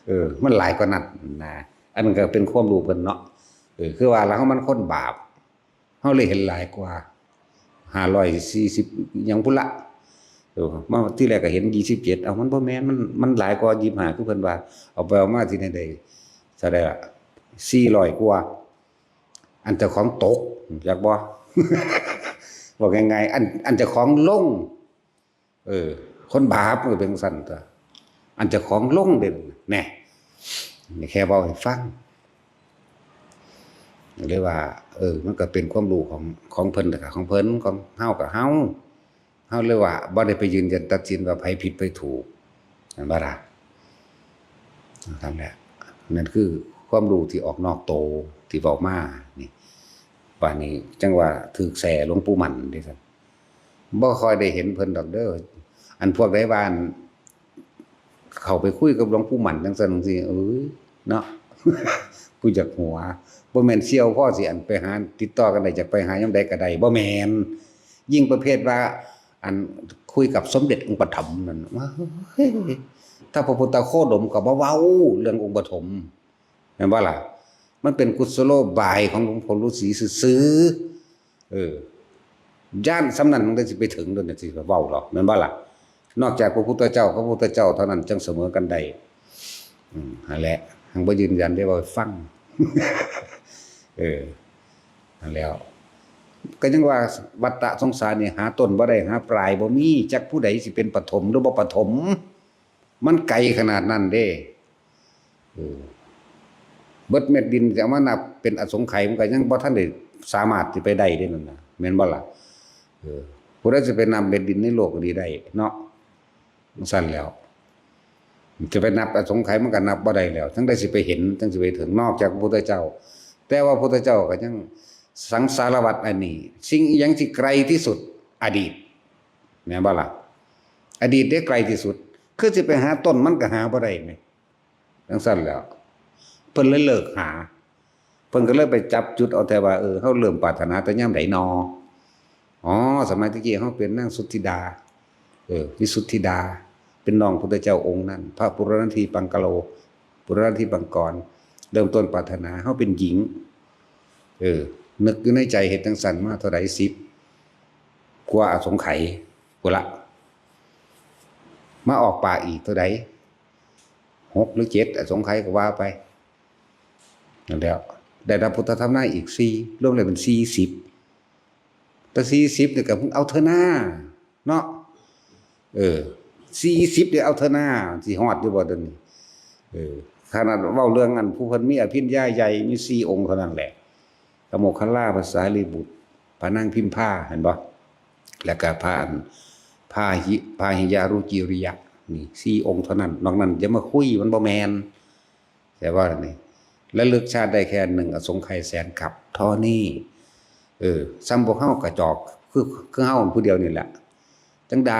เออ มันหลายกว่านั้นนะ อันนั้นก็เป็นความรู้เพิ่นเนาะ เออ คือว่าแล้วมันคนบาป เฮาเลยเห็นหลายกว่า ห้าร้อยสี่สิบ หยังพุ้นละ เออ มาทีแรกก็เห็น ยี่สิบเจ็ด เอ้า มันบ่แม่น มัน มันหลายกว่า ยี่สิบห้า คือเพิ่นว่า เอาไปเอามาทีนี้ได้เท่าใดล่ะ สี่ร้อยกว่า อันเจ้าของตก จักบ่ บอกง่ายๆ อัน อันเจ้าของลง เออ คนบาปมันก็เป็นจั่งซั่นตั๊ว อันเจ้าของลงเด้ แน่ นี่แค่เว้าให้ฟัง เลยว่า เออ มันก็เป็นความรู้ของ ของเพิ่นก็ของเพิ่น ของเฮาก็เฮา เฮาเลยว่าบ่ได้ไปยืนยันตัดสินว่าไผผิดไผถูก แม่นบ่ล่ะ นั่นแหละ นั่นคือความรู้ที่ออกนอกโตที่เว้ามานี่ บาดนี้จั่งว่าถืกแซ่หลวงปู่มั่นเด้ซั่น บ่ค่อยได้เห็นเพิ่นดอกเด้อ อันพวกใดว่าอัน เข้าไปคุยกับหลวงปู่มั่นจั่งซั่นจั่งซี้ เอ้ย เนาะ กูอยากหัว บ่แม่นเสี่ยวพอสิอันไปหาติดต่อกันได้ อยากไปหายามใดก็ได้ บ่แม่น ยิ่งประเภทว่า อันคุยกับสมเด็จองค์ปฐมนั่น ว้า เฮ้ย ถ้าพระพุทธโคดมก็บ่เว้าเรื่ององค์ปฐม แม่นบ่ล่ะ มันเป็นกุศโลบายของหลวงพ่อฤาษีซื่อๆ เออ ย่านส่ำนั้นมันก็สิไปถึงโดนจั่งซี้เว้าหรอก แม่นบ่ล่ะ นอกจากพระพุทธเจ้ากับพระพุทธเจ้าเท่านั้นจั่งเสมอกันได้ อืม นั่นแหละ หังบ่ยืนยันได้ว่าฟัง เออ นั่นแหล้ว ก็ยังว่าวัฏฏะสงสารนี่หาต้นบ่ได้ หาปลายบ่มี จักผู้ใดสิเป็นปฐมหรือบ่ปฐม มันไกลขนาดนั้นเด้ เออ เบิดเม็ดดินจะเอามานับเป็นอสงไขย มันก็ยังบ่ทันได้สามารถสิไปได้เด้นั่นน่ะ แม่นบ่ล่ะ เออ ผู้ใดสิไปนับเม็ดดินในโลกนี้ได้เนาะ จั่งซั่นแหล้ว จะไปนับอสงไขยมันก็นับบ่ได้แล้ว จั่งใดสิไปเห็น จั่งสิไปถึง นอกจากพระพุทธเจ้า แต่ว่าพระพุทธเจ้าก็ยังสังสารวัฏอันนี้ สิ่งอิหยังที่ไกลที่สุด อดีต แม่นบ่ล่ะ อดีตเด้ไกลที่สุด คือสิไปหาต้นมันก็หาบ่ได้แหม จั่งซั่นแหล้ว เพิ่นเลยเลิกหา เพิ่นก็เลยไปจับจุดเอาแต่ว่า เออ เฮาเริ่มปรารถนาแต่ยามใดนอ อ๋อ สมัยตะกี้เฮาเป็นนางสุทธิดา เออ วิสุทธิดา เป็นน้องพุทธเจ้าองค์นั้น พระปุรณัฏฐีปังกะโล ปุรณัฏฐีปังกร เริ่มต้นปรารถนาเฮาเป็นหญิง เออ นึกอยู่ในใจเฮ็ดจั่งซั่นมาเท่าใด สิบกว่าอสงไขยพุ้นละ มาออกป่าอีกเท่าใด หกหรือเจ็ดอสงไขยก็ว่าไป นั่นแหล้ว ได้รับพุทธธรรมนายอีกสี่ รวมแล้วเป็นสี่สิบ แต่สี่สิบนี่ก็เอาเถอะหน้า เนาะ เออ สี่สิบนี่เอาเถอะหน้า สิฮอดอยู่บ่เดี๋ยวนี้ เออ ขนาดเว้าเรื่องอันผู้เพิ่นมีอภิญญาใหญ่มีสี่องค์เท่านั้นแหละ พระโมคคัลลา พระสารีบุตร พระนางพิมพา เห็นบ่ แล้วก็พระอัน พาหิ พาหิยารุจิริยะ นี่สี่องค์เท่านั้น นอกนั้นอย่ามาคุย มันบ่แม่น แต่ว่านี่ ระลึกชาติได้แค่หนึ่งอสงไขยแสนกัปเท่านี้ เออ ส่ำพวกเฮากระจอก คือ คือเฮาผู้เดียวนี่แหละ จั่งใด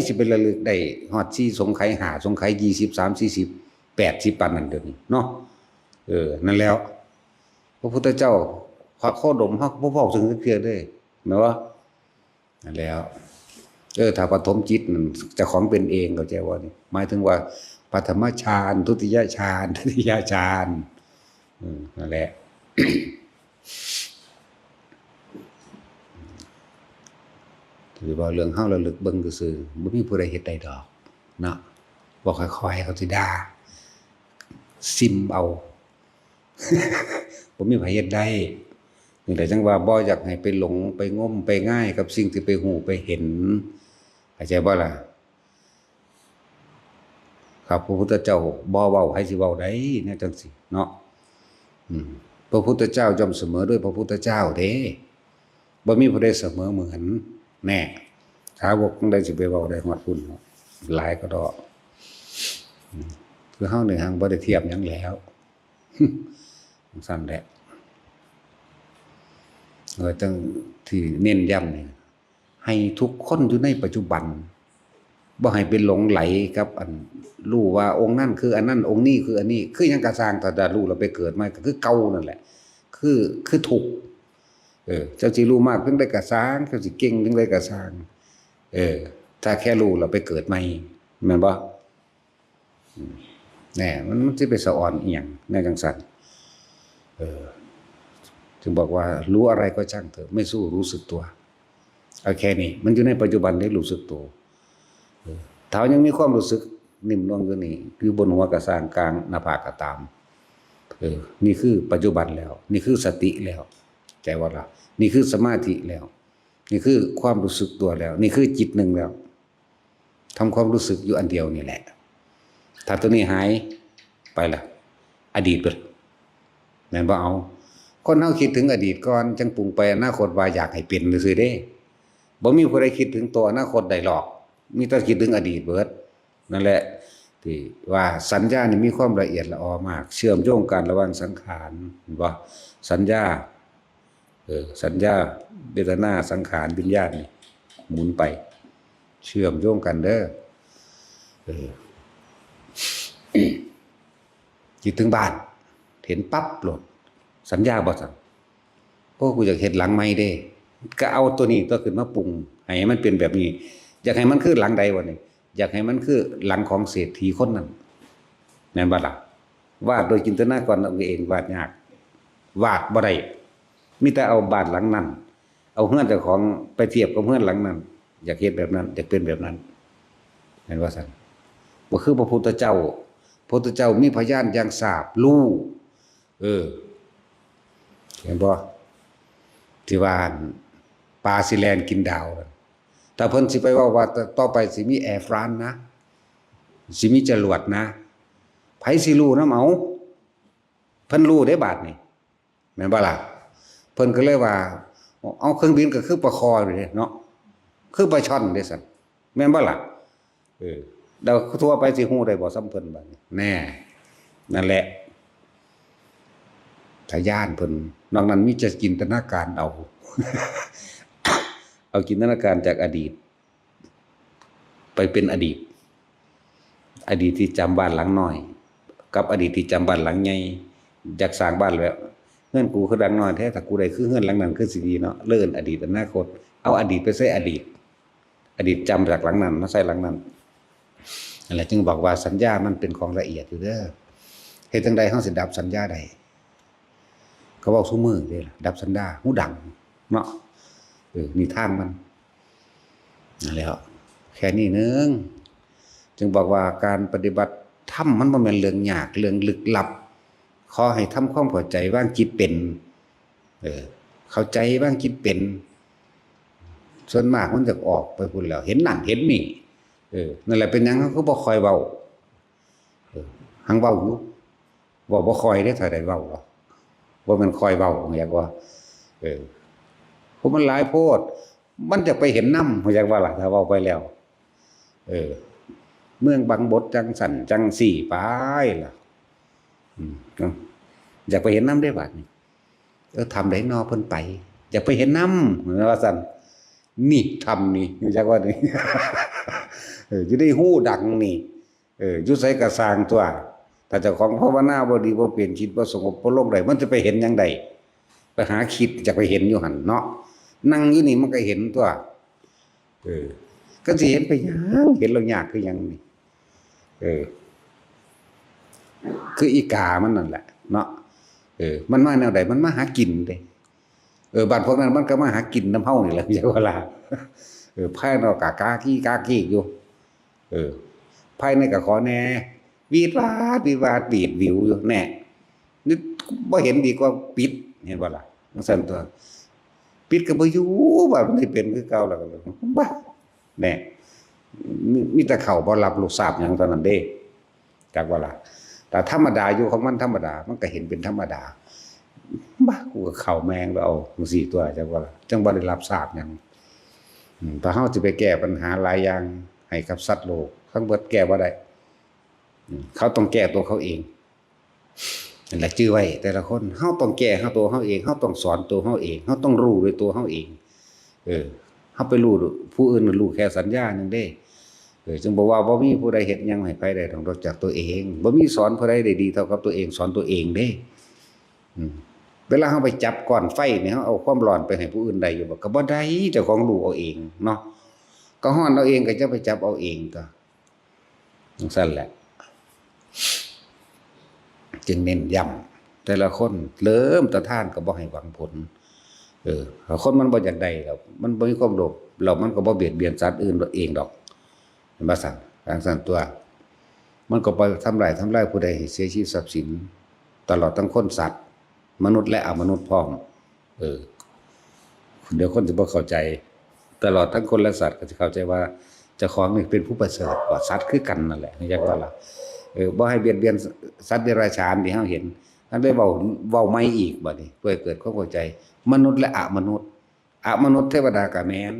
สิไประลึกได้ฮอดสี่สงไขย ห้าสงไขย ยี่สิบ สาม สี่สิบ แปดสิบ ปานนั้นเดี๋ยวนี้เนาะ เออ นั่นแหล้ว พระพุทธเจ้า พระโคดมเฮาก็บ่เว้าถึงจักเทื่อเด้ แม่นบ่ นั่นแหล้ว เออ ถ้าปฐมจิตนั่นเจ้าของเป็นเอง เข้าใจบ่นี่ หมายถึงว่าปฐมฌาน ทุติยฌาน ตติยฌาน อืม นั่นแหละ ถือว่าเรื่องเฮาระลึกเบิ่งซื่อๆ บ่มีผู้ใดเฮ็ดได้ดอก เนาะ บ่ค่อยๆ เขาสิด่า ซิมเอา บ่มีไผเฮ็ดได้ เอ นี่แหละจั่งว่าบ่อยากให้ไปหลงไปงมไปง่ายกับสิ่งที่ไปฮู้ไปเห็น เข้าใจบ่ล่ะ? ครับ พระพุทธเจ้าบ่เว้า ไผสิเว้าได้แนวจั่งซี้เนาะ อืม พระพุทธเจ้าย่อมเสมอด้วยพระพุทธเจ้าเด้ บ่มีผู้ใดเสมอเหมือน แน่ สาวกจั่งใดสิไปเว้าได้ฮอดพุ้นเนาะ หลายกะด้อ อืม คือเฮานี่หั้งบ่ได้เทียบหยังแล้ว จั่งซั้นแหละ เออ จั่งที่เน้นย้ำนี่ ให้ทุกคนอยู่ในปัจจุบัน บ่ให้ไปหลงใหลกับอัน รู้ว่าองค์นั้นคืออันนั้น องค์นี้คืออันนี้ คือหยังกะซ่าง ถ้าได้รู้แล้วไปเกิดใหม่ก็คือเก่านั่นแหละ คือ คือทุกข์ เออ เจ้าสิรู้มากเพียงใดกะซ่าง เจ้าสิเก่งเพียงใดกะซ่าง เออ ถ้าแค่รู้แล้วไปเกิดใหม่ แม่นบ่? อืม แน่ มัน มันสิไปสะออนอิหยังแนวจั่งซั้น เออ จึงบอกว่ารู้อะไรก็ช่างเถอะ ไม่สู้รู้สึกตัว เอาแค่นี้ มันอยู่ในปัจจุบันได้รู้สึกตัว เออ ถ้ายังมีความรู้สึกนิ่มนวลอยู่นี่ อยู่บนหัวกะซ่าง กลางหน้าผากกะตาม เออ นี่คือปัจจุบันแล้ว นี่คือสติแล้ว เข้าใจบ่ล่ะ? นี่คือสมาธิแล้ว นี่คือความรู้สึกตัวแล้ว นี่คือจิตหนึ่งแล้ว ทำความรู้สึกอยู่อันเดียวนี่แหละ ถ้าตัวนี้หายไปล่ะ อดีตเบิด แม่นบ่เอา คนเฮาคิดถึงอดีตก่อน จั่งปรุงไปอนาคตว่าอยากให้เป็นซื่อๆเด้ บ่มีผู้ใดคิดถึงตัวอนาคตได้หรอก มีแต่คิดถึงอดีตเบิด นั่นแหละ ที่ว่าสัญญานี่มีความละเอียดละออมาก เชื่อมโยงกันระหว่างสังขาร เห็นบ่? สัญญา เออ สัญญา เวทนา สังขาร วิญญาณนี่หมุนไป เชื่อมโยงกันเด้อ เออ คิดถึงบ้าน เห็นปั๊บโลด สัญญาบ่ซั่น โอ้ กูอยากเฮ็ดหลังใหม่เด้ ก็เอาตัวนี้ตัวขึ้นมาปรุง ให้มันเป็นแบบนี้ อยากให้มันคือหลังใดวะนี่ อยากให้มันคือหลังของเศรษฐีคนนั้น แม่นบ่ล่ะ? วาดโดยจินตนาการเอาเอง วาดยาก วาดบ่ได้ มีแต่เอาบ้านหลังนั้น เอาเฮือนเจ้าของไปเทียบกับเฮือนหลังนั้น อยากเฮ็ดแบบนั้น อยากเป็นแบบนั้น แม่นว่าซั่น บ่คือพระพุทธเจ้า พระพุทธเจ้ามีพยานอย่างทราบรู้ เออ เห็นบ่? ที่ว่าปลาสิแล่นกินดาวนั่น ถ้าเพิ่นสิไปเว้าว่าต่อไปสิมีแอร์ฟรานซ์นะ สิมีจรวดนะ ไผสิรู้นำเอา เพิ่นรู้เด้บาดนี้ แม่นบ่ล่ะ? เพิ่นก็เลยว่า เอาเครื่องบินก็คือปลาคออยู่เด้เนาะ คือปลาช่อนเด้ซั่น แม่นบ่ล่ะ? เออ แล้วทั่วไปสิฮู้ได้บ่ส่ำเพิ่นบาดนี้ แน่ นั่นแหละ ทะยานเพิ่น นอกนั้นมีแต่จินตนาการเอา เอาจินตนาการจากอดีต ไปเป็นอดีต อดีตที่จำบ้านหลังน้อย กับอดีตที่จำบ้านหลังใหญ่ อยากสร้างบ้านแล้ว เฮือนกูคือหลังน้อยแท้ ถ้ากูได้คือเฮือนหลังนั้นคือสิดีเนาะ เลิกอดีตอนาคต เอาอดีตไปใส่อดีต อดีตจำจากหลังนั้นมาใส่หลังนั้น นั่นแหละจึงบอกว่าสัญญามันเป็นของละเอียดอยู่เด้อ เฮ็ดจั่งใดเฮาสิดับสัญญาได้ เขาเว้าซุมื้อเด้ล่ะ ดับสัญญา หูดังเนาะ เออ นี่ทางมัน นั่นแหละ แค่นี้นึง จึงบอกว่าการปฏิบัติธรรมมันบ่แม่นเรื่องยาก เรื่องลึกลับ ขอให้ทำความเข้าใจ วางจิตเป็น เออ เข้าใจ วางจิตเป็น ส่วนมากมันจะออกไปพุ้นแล้ว เห็นนั่นเห็นนี่ เออ นั่นแหละเป็นหยังเขาก็บ่ค่อยเว้า เออ หังเว้าอยู่ เว้าบ่ค่อยเด้ ถ้าได้เว้าหรอก บ่แม่นค่อยเว้า อยากว่า เออ เพราะมันหลายโพด มันจะไปเห็นนำ อยากว่าล่ะ ถ้าเว้าไปแล้ว เออ เมืองบังบดจั่งซั่นจั่งซี้ไปล่ะ อืม เนาะ อยากไปเห็นนำเด้บาดนี้ เออ ถ้ำใดน้อเพิ่นไป อยากไปเห็นนำ ว่าซั่น นี่ถ้ำนี่ อยากว่านี่ เออ อยู่ในหูดังนี่ เออ อยู่ไสก็ซ่างตั๊ว ถ้าเจ้าของภาวนาบ่ดีบ่เป็น จิตบ่สงบบ่ลงได้ มันจะไปเห็นหยังได้ ไปหาคิด อยากไปเห็นอยู่หั่นเนาะ นั่งอยู่นี่มันก็เห็นตั๊ว เออ ก็สิเห็นไปหยัง เห็นแล้วยากคือหยังนี่ เออ คืออีกามันนั่นแหละเนาะ เออ มันมาแนวใด มันมาหากินเด้ เออ บ้านพวกนั้นมันก็มาหากินนำเฮานี่แหละ จั่งว่าล่ะ เออ ภายนอกก็กากี้กากี้อยู่ เออ ภายในก็ขอแหน่ วีดวาด วีดวาด วีดวิวอยู่ แน่ นี่บ่เห็นดีกว่าปิด เห็นบ่ล่ะ? จั่งซั้นตั๊ว ปิดก็บ่อยู่ ว่ามันสิเป็นคือเก่าแล้วก็ บ้า แหน่ มี มีแต่เข้าบ่รับรู้ทราบหยังเท่านั้นเด้ จักว่าล่ะ แต่ธรรมดาอยู่ของมันธรรมดา มันก็เห็นเป็นธรรมดา บ้า กูก็เข้าแม่งแล้วเอาจั่งซี้ตั๊ว จักว่าล่ะ จั่งบ่ได้รับทราบหยัง อืม ถ้าเฮาสิไปแก้ปัญหาหลายอย่างให้กับสัตว์โลก ทั้งเบิดแก้บ่ได้ อืม เขาต้องแก้ตัวเขาเอง นั่นแหละ จื่อไว้ แต่ละคน เฮาต้องแก้เฮาตัวเฮาเอง เฮาต้องสอนตัวเฮาเอง เฮาต้องรู้ด้วยตัวเฮาเอง เออ เฮาไปรู้ผู้อื่น รู้แค่สัญญาหนึ่งเด้ เออ จึงบอกว่าบ่มีผู้ใดเฮ็ดหยังให้ไผได้ดอก นอกจากตัวเอง บ่มีสอนผู้ใดได้ดีเท่ากับตัวเอง สอนตัวเองเด้ อืม เวลาเฮาไปจับก้อนไฟนี่ เฮาเอาความร้อนไปให้ผู้อื่นได้อยู่บ่ ก็บ่ได้ เจ้าของรู้เอาเองเนาะ ก็ร้อนเอาเอง ก็จะไปจับเอาเองก็ จั่งซั้นแหละ จึงเน้นย้ำ แต่ละคนเริ่มแต่ทานก็บ่ให้หวังผล เออ ถ้าคนมันบ่อยากได้แล้ว มันบ่มีความโลภ แล้วมันก็บ่เบียดเบียนสัตว์อื่นเองดอก เห็นบ่ซั้น จั่งซั้นตั๊ว มันก็บ่ทำลาย ทำลายผู้ใดให้เสียชีวิตทรัพย์สิน ตลอดทั้งคนสัตว์ มนุษย์และอมนุษย์พร้อม เออ เดี๋ยวคนสิบ่เข้าใจ ตลอดทั้งคนและสัตว์ก็สิเข้าใจว่าเจ้าของนี่เป็นผู้ประเสริฐกว่าสัตว์คือกันนั่นแหละ จักว่าล่ะ เออ บ่ให้เบียดเบียนสัตว์เดรัจฉานที่เฮาเห็น อันไปเว้า เว้าใหม่อีกบัดนี้ เพื่อให้เกิดความเข้าใจ มนุษย์และอมนุษย์ อมนุษย์เทวดาก็แม่น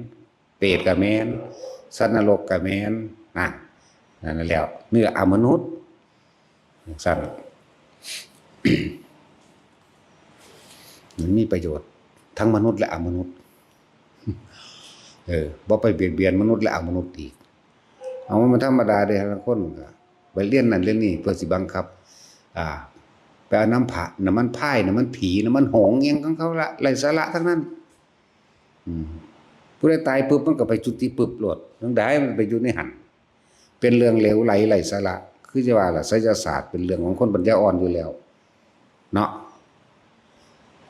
เปรตก็แม่น สัตว์นรกก็แม่น นั่น นั่นแหล้ว นี่อมนุษย์ จั่งซั้น มันมีประโยชน์ทั้งมนุษย์และอมนุษย์ เออ บ่ไปเบียดเบียนมนุษย์และอมนุษย์อีก เอา มันธรรมดาเด้ ลางคนก็ไปเรียนนั่นเรียนนี่เพื่อสิบังคับ อ่า ไปเอาน้ำผะ น้ำมันพาย น้ำมันผี น้ำมันหงส์ อิหยังของเขาละ ไร้สาระทั้งนั้น อืม ผู้ใดตายปุ๊บมันก็ไปจุติปุ๊บโลด จั่งใดมันไปอยู่ในหั่น เป็นเรื่องเหลวไหลไร้สาระ คือจะว่าล่ะ ไสยศาสตร์เป็นเรื่องของคนปัญญาอ่อนอยู่แล้ว เนาะ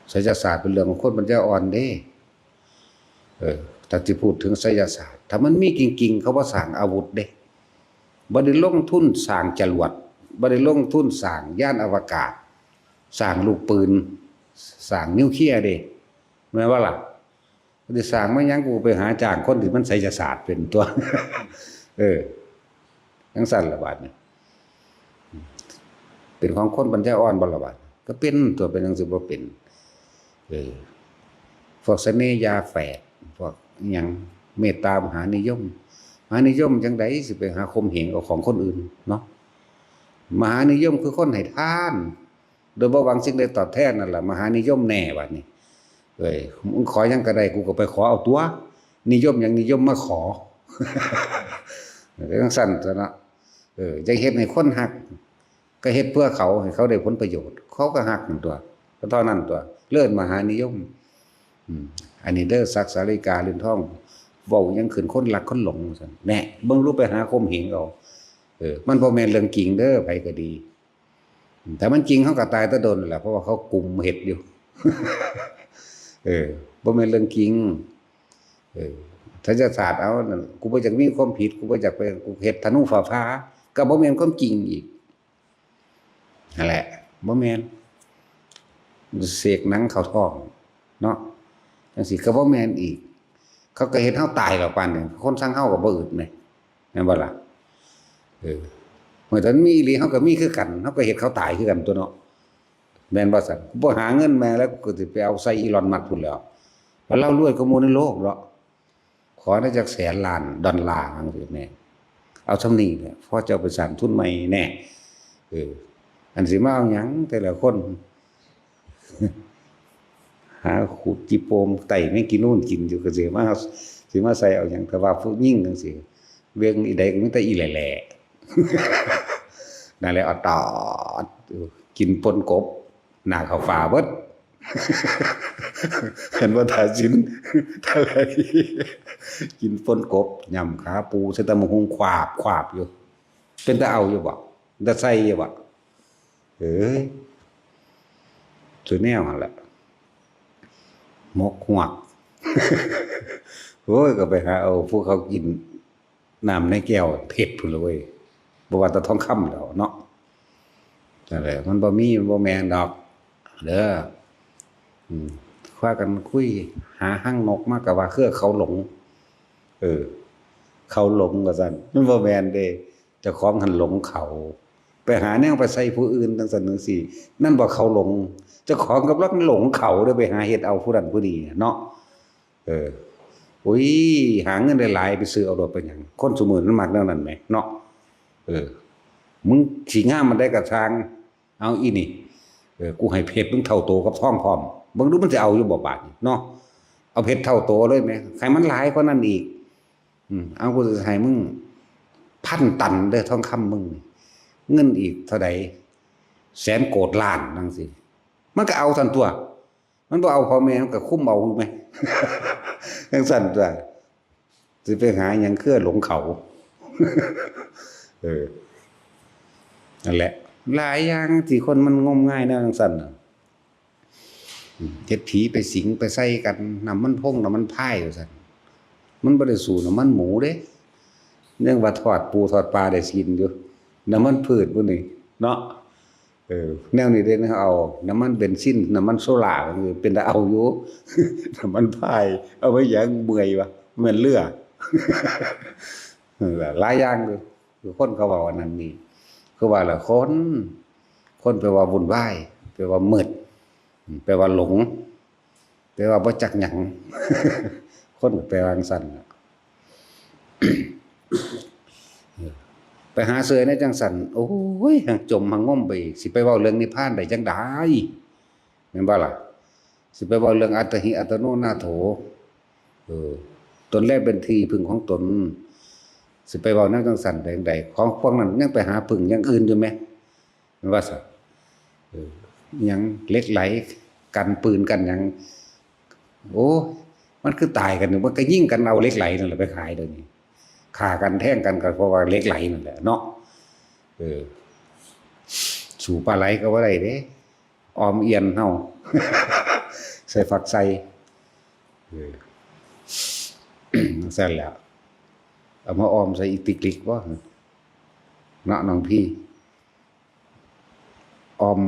ไสยศาสตร์เป็นเรื่องของคนปัญญาอ่อนเด้ เออ ถ้าสิพูดถึงไสยศาสตร์ ถ้ามันมีจริงๆ เขาบ่สร้างอาวุธเด้ บ่ได้ลงทุนสร้างจรวด บ่ได้ลงทุนสร้างยานอวกาศ สร้างลูกปืน สร้างนิวเคลียร์เด้ แม่นบ่ล่ะ สิสร้างมาหยัง กูไปหาจ้างคนที่มันไสยศาสตร์เป็นตั๊ว เออ จั่งซั้นล่ะบาดนี้ เป็นของคนปัญญาอ่อนบ่ล่ะบาด ก็เป็นตั๊ว เป็นจั่งซี้บ่เป็น เออ พวกเสน่หยาแฝด พวกอิหยัง เมตตามหานิยม มหานิยมจั่งใดสิไปหาข่มเหงเอาของคนอื่นเนาะ มหานิยมคือคนให้ทาน โดยบ่หวังสิ่งใดตอบแทนนั่นล่ะ มหานิยมแน่บัดนี้ เอ้ย มึงขอหยังก็ได้ กูก็ไปขอเอาตั๊ว นิยมหยังนิยมมาขอ จั่งซั้นตั๊วเนาะ เออ อยากเฮ็ดให้คนฮัก ก็เฮ็ดเพื่อเขา ให้เขาได้ผลประโยชน์ เขาก็ฮักนั่นตั๊ว ก็เท่านั้นตั๊ว เอิ้นมหานิยม อืม อันนี้เด้อ ศักดิ์สาริกา เรือนทอง เว้าหยังขึ้น คนรักคนหลงว่าซั่น แน่ เบิ่งดู ไปหาข่มเหงเอา เออ มันบ่แม่นเรื่องจริงเด้อ ไผก็ดี ถ้ามันจริงเขาก็ตายแต่โดนแล้วล่ะ เพราะว่าเขากุมเฮ็ดอยู่ เออ บ่แม่นเรื่องจริง เออ ไสยศาสตร์เอานั่น กูบ่อยากมีความผิด กูบ่อยากไป กูเฮ็ดธนูฟ้าผ่า ก็บ่แม่นความจริงอีก นั่นแหละ บ่แม่น เสกหนังเข้าท้อง เนาะ จั่งซี้ก็บ่แม่นอีก เขาก็เฮ็ดเฮาตายแล้วปานนี้ คนซังเฮาก็บ่อึดแหม แม่นบ่ล่ะ เออ เมื่อตอนมีอีหลี เฮาก็มีคือกัน เฮาก็เฮ็ดเขาตายคือกันตั๊วเนาะ แม่นบ่ซั่น บ่หาเงินแม่แล้ว กูก็สิไปเอาใส่อีลอนมัสก์พู้นแหล้ว เพราะลาวรวยกว่าหมู่ในโลกเนาะ ขอได้จักแสนล้านดอลลาร์จั่งซี้แหม เอาส่ำนี้แหละ พอเจ้าไปสร้างทุนใหม่แหน่ เออ อันสิมาเอาหยังแต่ละคน หาขูดจิโปมไต่แมงกีนูนกินอยู่ ก็สิมา สิมาใส่เอาหยัง แต่ว่าผู้หญิงจั่งซี้ เบิ่งอีใดก็มีแต่อีแหล่ๆ นั่นแหละ ออดตอด กินป่นกบ หน้าเข้าฟ้าเบิด เห็นบ่ ทาสิน ทาไร กินป่นกบ ยำขาปู ใส่ตำบักหุ่ง ขวาบขวาบอยู่ เป็นตาเอาอยู่บ่ เป็นตาใส่อยู่บ่ เอ้ย ซุแนวหั่นล่ะ หมกฮวก โอ้ย ก็ไปหาเอาผู้เขากินน้ำในแก้วเพชรพู้นล่ะเว้ย บ่ว่าแต่ทองคำแล้วเนาะ นั่นแหละ มันบ่มี มันบ่แม่นดอก เด้อ อืม พากันคุย หาหางนกมาก็ว่าคือเขาหลง เออ เขาหลงว่าซั่น มันบ่แม่นเด้ เจ้าของหั้นหลงเขา ไปหาแนวไปใส่ผู้อื่นจั่งซั้นจั่งซี้ นั่นบ่เขาหลง เจ้าของกำลังหลงเขาเด้ ไปหาเฮ็ดเอาผู้นั้นผู้นี้เนาะ เออ อุ้ย หาเงินได้หลายไปซื้อเอาโลด เป็นหยัง คนซุมื้อมันมักแนวนั้นแหมเนาะ เออ มึงสิงามปานใดก็ซ่าง เอาอีนี่ เออ กูให้เพชรมึงเท่าโตกับทองพร้อม เบิ่งดูมันสิเอาอยู่บ่บาดนี้เนาะ เอาเพชรเท่าโตเลยแหม ให้มันหลายกว่านั้นอีก อืม เอา กูสิให้มึงพันตันเด้อ ทองคำมึงนี่ เงินอีกเท่าใด แสนโกดล้านจั่งซี้ มันก็เอาซั่นตั๊ว มันบ่เอาพ่อแม่ มันก็คุมเอาแหม จั่งซั่นตั๊ว สิไปหาหยังเครือหลงเขา เออ นั่นแหละ หลายอย่างที่คนมันงมงายแนวจั่งซั่นน่ะ อืม เฮ็ดผีไปสิงไปใส่กัน น้ำมันพงน้ำมันพายว่าซั่น มันบ่ได้สู้น้ำมันหมูเด้ ยังว่าทอดปูทอดปลาได้กินอยู่ น้ำมันพืชพวกนี้เนาะ เออ แนวนี้เด้ เอาน้ำมันเบนซิน น้ำมันโซล่า เป็นตาเอาอยู่ น้ำมันพาย เอาไว้หยัง เมื่อยวะ แม่นเรือ เออ หลายอย่างอยู่ คือคนเขาเว้าอันนั้นนี่ คือว่าละคน คนแปลว่าวุ่นวาย แปลว่ามืด แปลว่าหลง แปลว่าบ่จักหยัง คนก็แปลว่าจั่งซั่นน่ะ ไปหาเสิร์ชในจั่งซั่น โอ้ย หางจมหางงมไปอีก สิไปเว้าเรื่องนิพพานได้จั่งใด แม่นบ่ล่ะ สิไปเว้าเรื่องอัตตาหิอัตโนนาโถ เออ ตนแลเป็นที่พึ่งของตน สิไปเว้าแนวจั่งซั่นได้จั่งใด ของพวกนั้นยังไปหาพึ่งอย่างอื่นอยู่แหม แม่นว่าซั่น เออ หยังเหล็กไหล กันปืนกันหยัง โอ้ มันคือตายกันอยู่ มันก็ยิงกันเอาเหล็กไหลนั่นแหละไปขายเดี๋ยวนี้ ฆ่ากันแทงกันก็เพราะว่าเหล็กไหลนั่นแหละเนาะ เออ สู้ปลาไหลก็บ่ได้เด้ ออมเอียนเฮา ใส่ฝักใส่ เออ ซั่นแหละ เอามาออมใส่อีติกลิกบ่ เนาะน้องพี่ ออม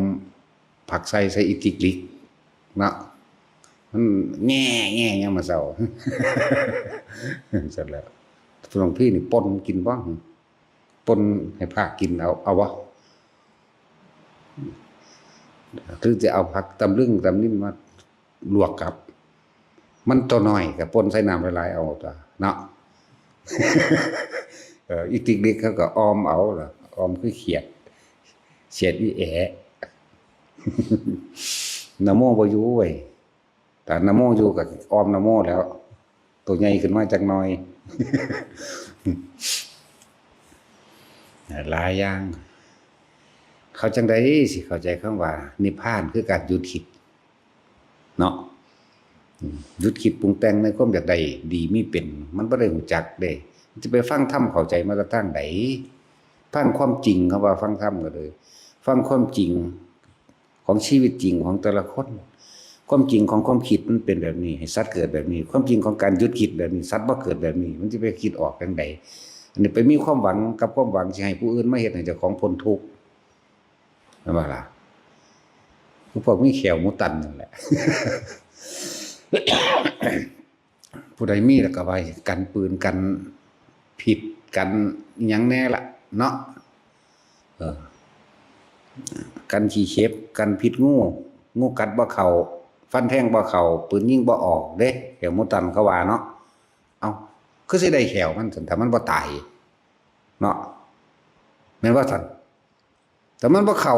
ผักใส่ใส่อีติกลิก เนาะ มันแง่แง่ยามมื้อเช้า ซั่นแหละ น้องพี่นี่ป่นกินบ่ ป่นให้พระกินเอา เอาบ่ หรือจะเอาผักตำลึงตำนินมาลวกกับ มันตัวน้อยก็ป่นใส่น้ำหลายๆ เอาตั๊วเนาะ เออ อีติกลิกเขาก็ออมเอาล่ะ ออมคือเขียด เขียดอีแอะ นะโมบ่อยู่เว้ย ถ้านะโมอยู่ก็ออมนะโมแล้ว ตัวใหญ่ขึ้นมาจักหน่อย หลายอย่าง เขาจั่งใดสิเข้าใจคำว่านิพพานคือการหยุดคิด เนาะ อืม หยุดคิดปรุงแต่งในความอยากได้ดีมีเป็น มันบ่ได้รู้จักเด้ มันจะไปฟังธรรมเข้าใจมาแต่ทางใด ฟังความจริง เขาว่าฟังธรรมก็เลย ฟังความจริงของชีวิตจริงของแต่ละคน ความจริงของความคิดมันเป็นแบบนี้ ให้สัตว์เกิดแบบนี้ ความจริงของการหยุดคิดแบบนี้ สัตว์บ่เกิดแบบนี้ มันจะไปคิดออกจั่งใด อันนี้ไปมีความหวังกับความหวังสิให้ผู้อื่นมาเฮ็ดให้เจ้าของพ้นทุกข์ แม่นบ่ล่ะ คือพวกมีแข้วหมูตันนั่นแหละ ผู้ใดมีแล้วก็ไว้กันปืนกันพิษกันอิหยังแน่ล่ะเนาะ เออ กันขี้เข็บ กันพิษงู งูกัดบ่เข้า ฟันแทงบ่เข้า ปืนยิงบ่ออกเด้ แข้วหมูตันเขาว่าเนาะ เอ้า คือสิได้แข้วมันซั่น ถ้ามันบ่ตาย เนาะ แม่นว่าซั่น ถ้ามันบ่เข้า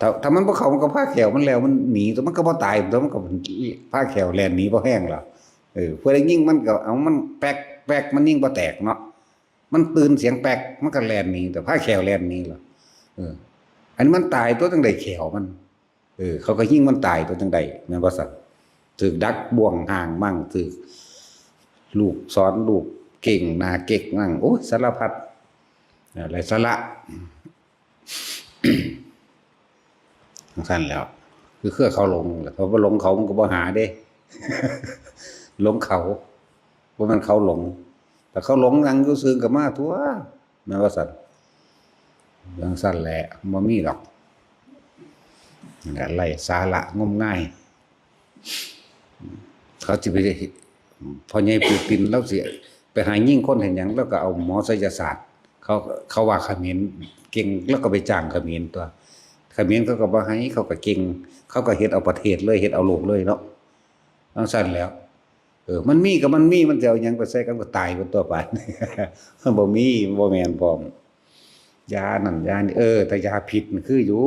ถ้า ถ้ามันบ่เข้า มันก็พาแข้วมันแล้ว มันหนี แต่มันก็บ่ตาย แต่มันก็พาแข้วแล่นหนีบ่แฮงล่ะ เออ เพื่อได้ยิงมันก็เอามันแป๊ก แป๊ก มันยิงบ่แตกเนาะ มันตื่นเสียงแป๊ก มันก็แล่นหนี แต่พาแข้วแล่นหนีล่ะ เออ อันนี้มันตายตั๊ว จั่งได้แข้วมัน เออ เขาก็ยิงมันตายตั๊ว จั่งได้ แม่นบ่ซั่น ถืกดักบ่วงห้างมั่ง ถืกลูกศรลูกเก่งหน้าเก๊กมั่ง โอ้ย สารพัด อะไรสาระ ซั่นแหล้ว คือเครือเขาหลงแหละ เพราะว่าหลงเขามันก็บ่หาเด้ หลงเขา บ่แม่นเขาหลง ถ้าเขาหลงนั่งอยู่ซื่อก็มาตั๊ว แม่นว่าซั่น จั่งซั่นแหละ บ่มีดอก นั่นแหละ ไร้สาระงมงาย เขาสิไป พ่อใหญ่ปูติน ลาวสิไปหายิงคนเฮ็ดหยัง ลาวก็เอาหมอไสยศาสตร์ เขา เขาว่าเขมรเก่ง ลาวก็ไปจ้างเขมรตั๊ว เขมรเขาก็บ่ให้ เขาก็เก่ง เขาก็เฮ็ดเอาประเทศเลย เฮ็ดเอาโลกเลยเนาะ จั่งซั้นแหล้ว เออ มันมีก็มันมี มันสิเอาหยังไปใส่กัน ก็ตายเบิดตั๊วไป มันบ่มี บ่แม่นพร้อม ยานั่นยานี่ เออ แต่ยาพิษมันคืออยู่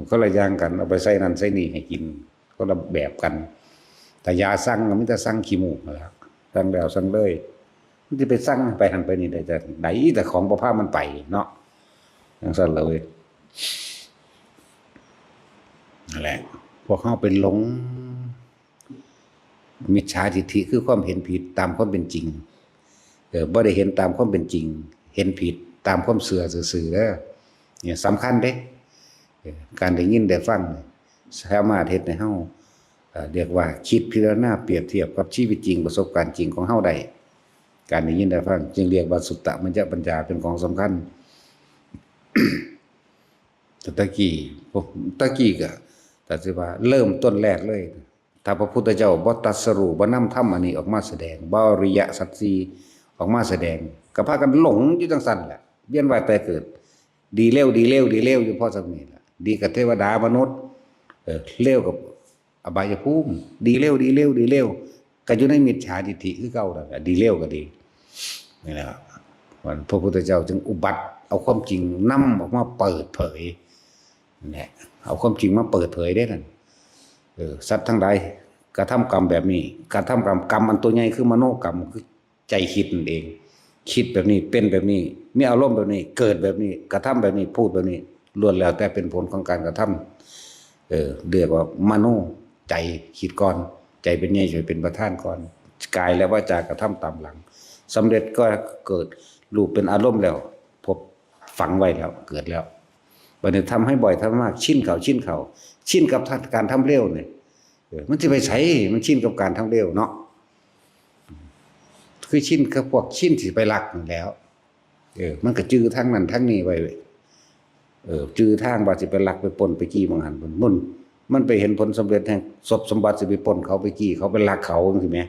คนละอย่างกัน เอาไปใส่นั่นใส่นี่ให้กิน คนละแบบกัน แต่ยาสั่งก็มีแต่สั่งขี้มูกนั่นแหละ สั่งแล้วสั่งเลย มันสิไปสั่งไปหั่นไปนี่ได้จั่งใด แต่ของบ่พามันไปเนาะ จั่งซั้นล่ะเว้ย นั่นแหละ พวกเฮาไปหลง มิจฉาทิฏฐิคือความเห็นผิดตามความเป็นจริง เออ บ่ได้เห็นตามความเป็นจริง เห็นผิดตามความเชื่อซื่อๆเด้อ เนี่ยสำคัญเด้ เออ การได้ยินได้ฟังเนี่ย สามารถเฮ็ดให้เฮา เอ่อ เรียกว่าคิดพิจารณาเปรียบเทียบกับชีวิตจริง ประสบการณ์จริงของเฮาได้ การได้ยินได้ฟัง จึงเรียกว่าสุตตมัญญปัญญา เป็นของสำคัญ แต่ตะกี้ พวก ตะกี้ก็ แต่สิว่าเริ่มต้นแรกเลย ถ้าพระพุทธเจ้าบ่ตรัสรู้ บ่นำธรรมอันนี้ออกมาแสดง บ่อริยสัจสี่ออกมาแสดง ก็พากันหลงอยู่จั่งซั้นแหละ เวียนว่ายตายเกิด ดีเลว ดีเลว ดีเลวอยู่พอส่ำนี้ล่ะ ดีกับเทวดามนุษย์ เออ เลวกับอบายภูมิ ดีเลว ดีเลว ดีเลว ก็อยู่ในมิจฉาทิฏฐิคือเก่านั่นแหละ ดีเลวก็ดี นี่แหละ มันพระพุทธเจ้าจึงอุบัติเอาความจริงนำออกมาเปิดเผย นั่นแหละ เอาความจริงมาเปิดเผยเด้นั่น เออ สัตว์ทั้งหลายกระทำกรรมแบบนี้ กระทำกรรม กรรมอันตัวใหญ่คือมโนกรรม คือใจคิดนั่นเอง คิดแบบนี้ เป็นแบบนี้ มีอารมณ์แบบนี้ เกิดแบบนี้ กระทำแบบนี้ พูดแบบนี้ ล้วนแล้วแต่เป็นผลของการกระทำ เออ เรียกว่ามโน ใจคิดก่อน ใจเป็นใหญ่ ใจเป็นประธานก่อน กายและวาจากระทำตามหลัง สำเร็จก็เกิดรูปเป็นอารมณ์แล้ว พบฝังไว้แล้ว เกิดแล้ว บัดนี้ทำให้บ่อย ทำให้มาก ชินเข้า ชินเข้า ชินกับการทำเลวเนี่ย เออ มันสิไปไส มันชินกับการทำเลวเนาะ คือชินกับพวกชินสิไปลักนั่นแหล้ว เออ มันก็จื่อทางนั้นทางนี้ไว้เว้ย เออ จื่อทางว่าสิไปลักไปปล้นไปจี้หม่องหั่นหม่องนี่ มันไปเห็นผลสำเร็จแห่งทรัพย์สมบัติ สิไปปล้นเขาไปจี้เขาไปลักเขาจั่งซี้แหม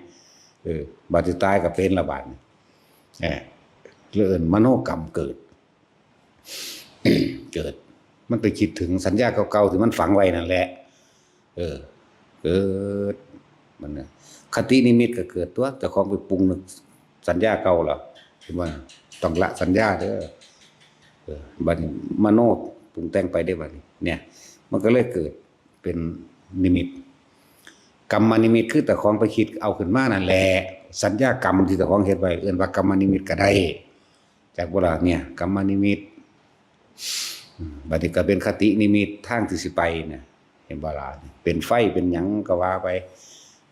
เออ บาดสิตายก็เป็นละบาดนี้ เออ เรื่องมโนกรรมเกิด เกิด มันไปคิดถึงสัญญาเก่าๆที่มันฝังไว้นั่นแหละ เออ เกิด มันน่ะ คตินิมิตก็เกิดตั๊ว เจ้าของไปปรุงนึกสัญญาเก่าแล้ว เห็นบ่ ต้องละสัญญาเด้อ เออ บัดนี้มโนปรุงแต่งไปเด้บัดนี้ เนี่ย มันก็เลยเกิดเป็นนิมิต กรรมนิมิตคือเจ้าของไปคิดเอาขึ้นมานั่นแหละ สัญญากรรมที่เจ้าของเฮ็ดไว้ เอิ้นว่ากรรมนิมิตก็ได้ จักบ่ล่ะ เนี่ย กรรมนิมิต อืม บัดนี้ก็เป็นคตินิมิตทางที่สิไปเนี่ย เห็นบ่ล่ะ เป็นไฟเป็นหยังก็ว่าไป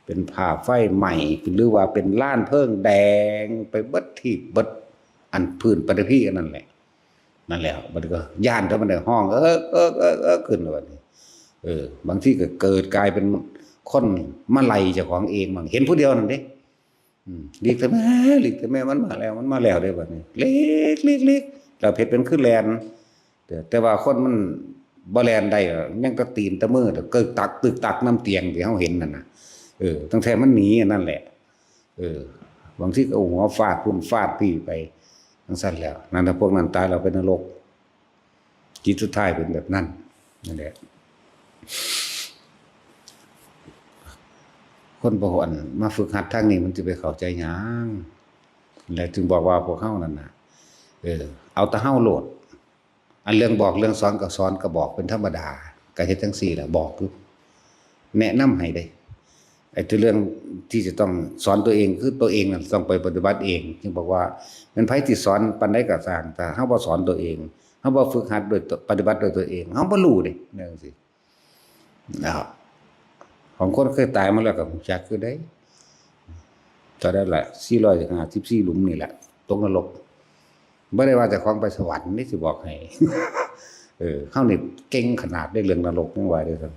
เป็นภาพไฟไหม้ หรือว่าเป็นลานเพลิงแดงไปเบิดทีปเบิดอันพื้นปฐพีอันนั้นแหละ นั่นแหละ บัดนี้ก็ย้านเท่ามันได้ฮ้อง เอิก เอิก เอิก เอิก ขึ้นบัดนี้ เออ บางทีก็เกิดกลายเป็นคนมาไล่เจ้าของเองมั่ง เห็นผู้เดียวนั่นเด้ อืม หลีกเถอะแม่ หลีกเถอะแม่ มันมาแล้ว มันมาแล้วเด้บัดนี้ หลีก หลีก หลีก แล้วเฮ็ดเป็นคือแล่น แต่ แต่ว่าคนมันบ่แล่นได้หรอก ยังแต่ตีนแต่มือ แต่กึกตัก ตึกตักนำเตียงที่เฮาเห็นนั่นน่ะ เออ ตั้งแต่มันหนีอันนั้นแหละ เออ บางทีก็เอาหัวฟาดพุ้นฟาดปี้ไป จั่งซั้นแหล้ว นั่นน่ะ พวกนั้นตายแล้วไปนรก จิตสุดท้ายเป็นแบบนั้น นั่นแหละ คนบ่อันมาฝึกหัดทางนี้มันสิไปเข้าใจหยัง และจึงบอกว่าพวกเฮานั่นน่ะ เออ เอาแต่เฮาโลด อันเรื่องบอกเรื่องสอนก็สอนก็บอกเป็นธรรมดา ก็เฮ็ดจั่งซี้แหละ บอกอยู่ แนะนำให้เด้ ไอ้ที่เรื่องที่จะต้องสอนตัวเอง คือตัวเองนั่นต้องไปปฏิบัติเอง จึงบอกว่าแม่นไผสิสอนปานใดก็ซ่าง ถ้าเฮาบ่สอนตัวเอง เฮาบ่ฝึกหัดโดยต- ปฏิบัติโดยตัวเอง เฮาบ่รู้เด้ แนวจั่งซี้ นะครับ ของคนเคยตายมาแล้วก็รู้จักอยู่เด้ เท่านั้นแหละ สี่ร้อยห้าสิบสี่หลุมนี่แหละ ตกนรก บ่ได้ว่าเจ้าของไปสวรรค์นี่สิบอกให้ เออ เฮานี่เก่งขนาดได้เรื่องนรกยังว่าเด้อครับ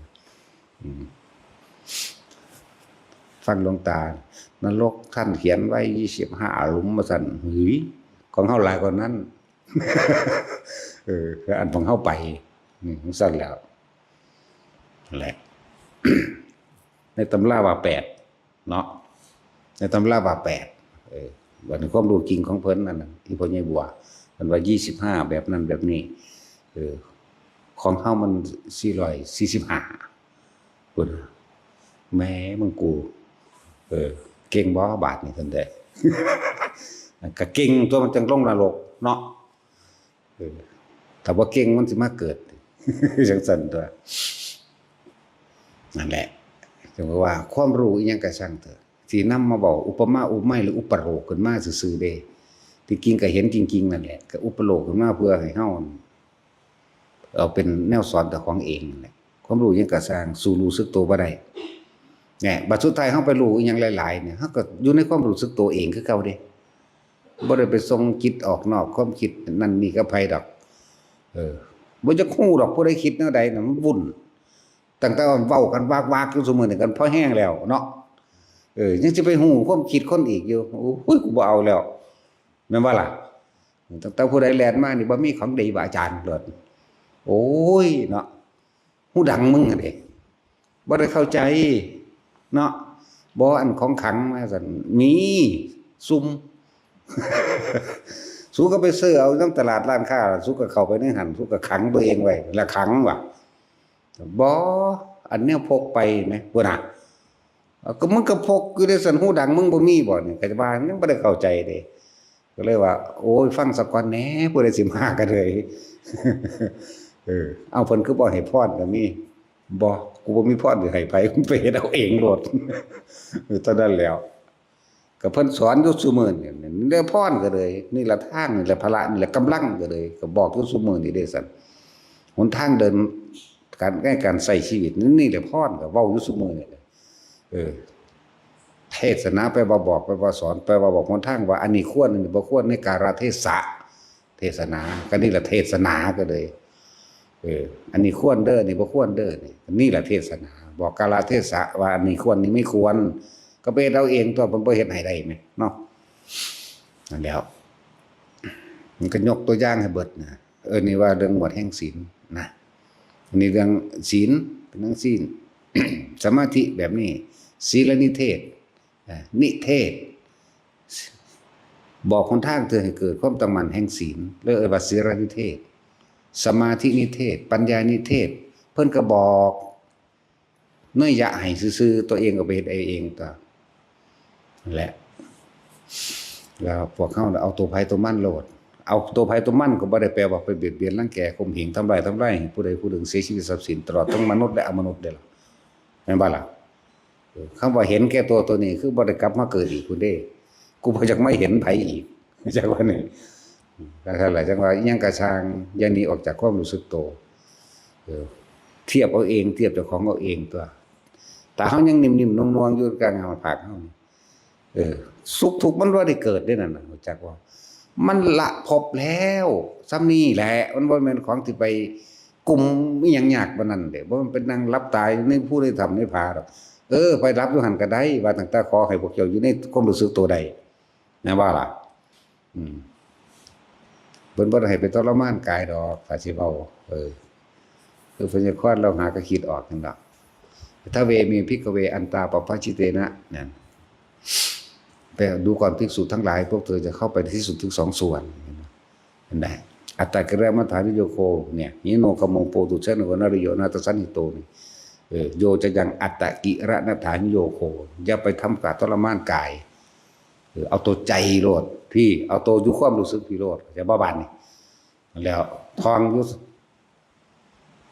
อืม ฟังหลวงตา นรกท่านเขียนไว้ยี่สิบห้าหลุม ว่าซั่น เฮ้ย ของเฮาหลายกว่านั้น เออ อันของเฮาไป อืม ซั่นแหล้ว นั่นแหละ ในตำราว่าแปดเนาะ ในตำราว่าแปด เออ บัดนี้ความรู้จริงของเพิ่นนั่นน่ะ ที่พ่อใหญ่บัว เพิ่นว่ายี่สิบห้า แบบนั้นแบบนี้ เออ ของเฮามันสี่ร้อยสี่สิบห้า พุ้น แหม มึงกู เออ เก่งบ่บาดนี้ ซั่นเด้ ก็เก่งตั๊ว มันจั่งลงนรกเนาะ เออ ถ้าบ่เก่งมันสิมาเกิด จั่งซั่นตั๊ว นั่นแหละ จั่งว่าความรู้อิหยังก็ช่างเถาะ สินำมาเว้าอุปมาอุปไมยหรืออุปโลกน์ขึ้นมาซื่อๆเด้ ที่จริงก็เห็นจริงๆนั่นแหละ ก็อุปโลกน์ขึ้นมาเพื่อให้เฮา เอาเป็นแนวสอนเจ้าของเองนั่นแหละ ความรู้หยังก็ช่าง สู้รู้สึกตัวบ่ได้ เนี่ย บัดสุดท้ายเฮาไปรู้อิหยังหลายๆเนี่ย เฮาก็อยู่ในความรู้สึกตัวเองคือเก่าเด้ บ่ได้ไปส่งจิตออกนอก ความคิดนั่นนี่กับไผดอก เออ บ่จักฮู้ดอก ผู้ใดคิดแนวใดน่ะ มันวุ่น ตั้งแต่เว้ากันวากๆอยู่ซุมื้อนี้กันพอแฮงแล้วเนาะ เออ ยังสิไปฮู้ความคิดคนอีกอยู่ โอ้ย กูบ่เอาแล้ว แม่นบ่ล่ะ ตั้งแต่ผู้ใดแล่นมานี่ บ่มีของดีบ่อาจารย์โลด โอ้ย เนาะ ฮู้ดังมึงหั่นเด้ บ่ได้เข้าใจ เนาะ บ่ อันของขลังมาซั่น มีซุ่ม สูก็ไปซื้อเอานำตลาดร้านค้า สูก็เข้าไปในหั่น สูก็ขังตัวเองไว้ ละขังว่ะ บ่ อันแนวพกไปแหม พุ้นน่ะ เอา ก็มึงก็พกอยู่เด้ซั่น ฮู้ดังมึงบ่มีบ่นี่ ก็จะว่ายังบ่ได้เข้าใจเด้ ก็เลยว่า โอ้ย ฟังซะก่อนแหน่ ผู้ใดสิมาก็เลย เออ เอา เพิ่นคือบ่ให้พรก็มี บ่ กูบ่มีพรสิให้ไผ มึงไปเฮ็ดเอาเองโลด เออ เท่านั้นแหล้ว ก็เพิ่นสอนอยู่ซุมื้อนี่ นี่แหละพรก็เลย นี่ละทาง นี่แหละพละ นี่แหละกำลังก็เลย ก็บอกอยู่ซุมื้อนี่เด้ซั่น หนทางเดิน การ ในการใช้ชีวิต นี่แหละพรก็เว้าอยู่ซุมื้อนี่แหละ เออ เทศนาแปลว่าบอก แปลว่าสอน แปลว่าบอกหนทางว่าอันนี้ควร อันนี้บ่ควร ในกาลเทศะ เทศนา ก็นี่แหละเทศนาก็เลย เออ อันนี้ควรเด้อ อันนี้บ่ควรเด้อ นี่ นี่แหละเทศนา บอกกาลเทศะว่าอันนี้ควร นี่ไม่ควร ก็ไปเฮ็ดเอาเองตั๊ว เพิ่นบ่เฮ็ดให้ได้แหมเนาะ นั่นแหล้ว มันก็ยกตัวอย่างให้เบิดนะ เออ นี่ว่าเรื่องหมวดแห่งศีลนะ อันนี้เรื่องศีลเป็นจั่งซี้ สมาธิแบบนี้ ศีลนิเทศ อ่า นิเทศ บอกหนทางเพื่อให้เกิดความตั้งมั่นแห่งศีล เรียกว่าศีลนิเทศ สมาธินิเทศ ปัญญานิเทศ เพิ่นก็บอกนัยยะให้ซื่อๆ ตัวเองก็ไปเฮ็ดเอาเองตั๊ว นั่นแหละ แล้วพวกเฮาน่ะเอาตัวไผตัวมันโลด เอาตัวไผตัวมันก็บ่ได้แปลว่าไปเบียดเบียนรังแกข่มเหงทำลายทำลายให้ผู้ใดผู้หนึ่งเสียชีวิตทรัพย์สิน ตลอดทั้งมนุษย์และอมนุษย์เด้อล่ะ แม่นบ่ล่ะ เออ คำว่าเห็นแก่ตัวตัวนี้คือบ่ได้กลับมาเกิดอีกพุ้นเด้ กูบ่อยากมาเห็นไผอีก จังว่านี่ ก็นั่นแหละ จังว่าอิหยังก็ช่าง อย่าหนีออกจากความรู้สึกตัว เออ เทียบเอาเอง เทียบเจ้าของเอาเองตั๊ว ถ้าเฮายังนิ่มๆนวลๆอยู่กลางหน้าผากเฮานี่ เออ สุขทุกข์มันบ่ได้เกิดเด้นั่นน่ะ รู้จักบ่ มันละภพแล้ว ส่ำนี้แหละ มันบ่แม่นของที่ไปกุมอิหยังยากปานนั้นเด้ บ่แม่นไปนั่งหลับตาอยู่ในภูในถ้ำในผาดอก เออ ไปหลับอยู่หั่นก็ได้ ว่าตั้งแต่ขอให้พวกเจ้าอยู่ในความรู้สึกตัวได้ นะว่าล่ะ อืม เพิ่นบ่ได้ให้ไปทรมานกายดอก ถ้าสิเว้า เออ คือพญาคอนเราหาก็คิดออกนั่นดอก ทะเวเม ภิกขเว อันตา ปะปะจิเตนะ นั่น ไปดูก่อนภิกษุทั้งหลาย พวกเธอจะเข้าไปที่สุดทั้งสองส่วน เห็นไหม อัตตกิลมัฏฐานุโยโค เนี่ย หิโนคโม โปตุชชโน นริโย นาทสันหิโต นี่ เออ โยจะยังอัตตกิลมัฏฐานุโยโค อย่าไปทำการทรมานกาย เออ เอาตัวใจโลด พี้ เอาตัวอยู่ความรู้สึกพี้โลด เข้าใจบ่บาดนี้ แล้วท่องอยู่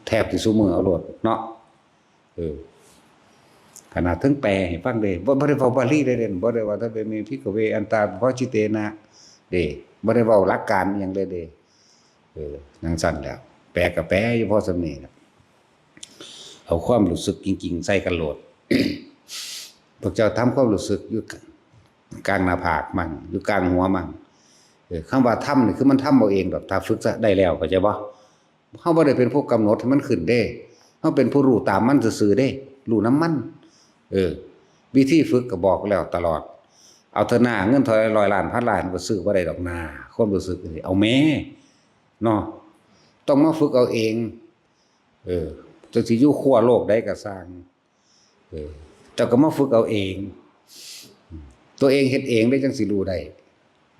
แทบสิซุมื้อเอาโลดเนาะ เออ ขนาดเทิงแปลให้ฟังเด้ บ่ บ่ได้เว้าบาลีเด้ บ่ได้ว่า ทะเวเม ภิกขเว อันตา ปะปะจิเตนะ เด้ บ่ได้เว้าหลักการอิหยังเลยเด้ เออ จั่งซั้นแหล้ว แปลก็แปลอยู่พอส่ำนี้ล่ะ เอาความรู้สึกจริงๆใส่กันโลด พวกเจ้าทำความรู้สึกอยู่กลางหน้าผากมั่ง อยู่กลางหัวมั่ง เออ คำว่าทำนี่คือมันทำเอาเองดอก ถ้าฝึกซะได้แล้ว เข้าใจบ่ เฮาบ่ได้เป็นผู้กำหนดให้มันขึ้นเด้ เฮาเป็นผู้รู้ตามมันซื่อๆเด้ รู้นำมัน เออ วิธีฝึกก็บอกแล้วตลอด เอาเถอะหน้า เงินเท่าใด ร้อยล้าน พันล้าน ก็ซื้อบ่ได้ดอกหน้า ความรู้สึกนี่ เอาแหม เนาะ ต้องมาฝึกเอาเอง เออ จักสิอยู่ขั้วโลกใดก็ซ่าง เออ เจ้าก็มาฝึกเอาเอง ตัวเองเฮ็ดเองได้จังสิรู้ได้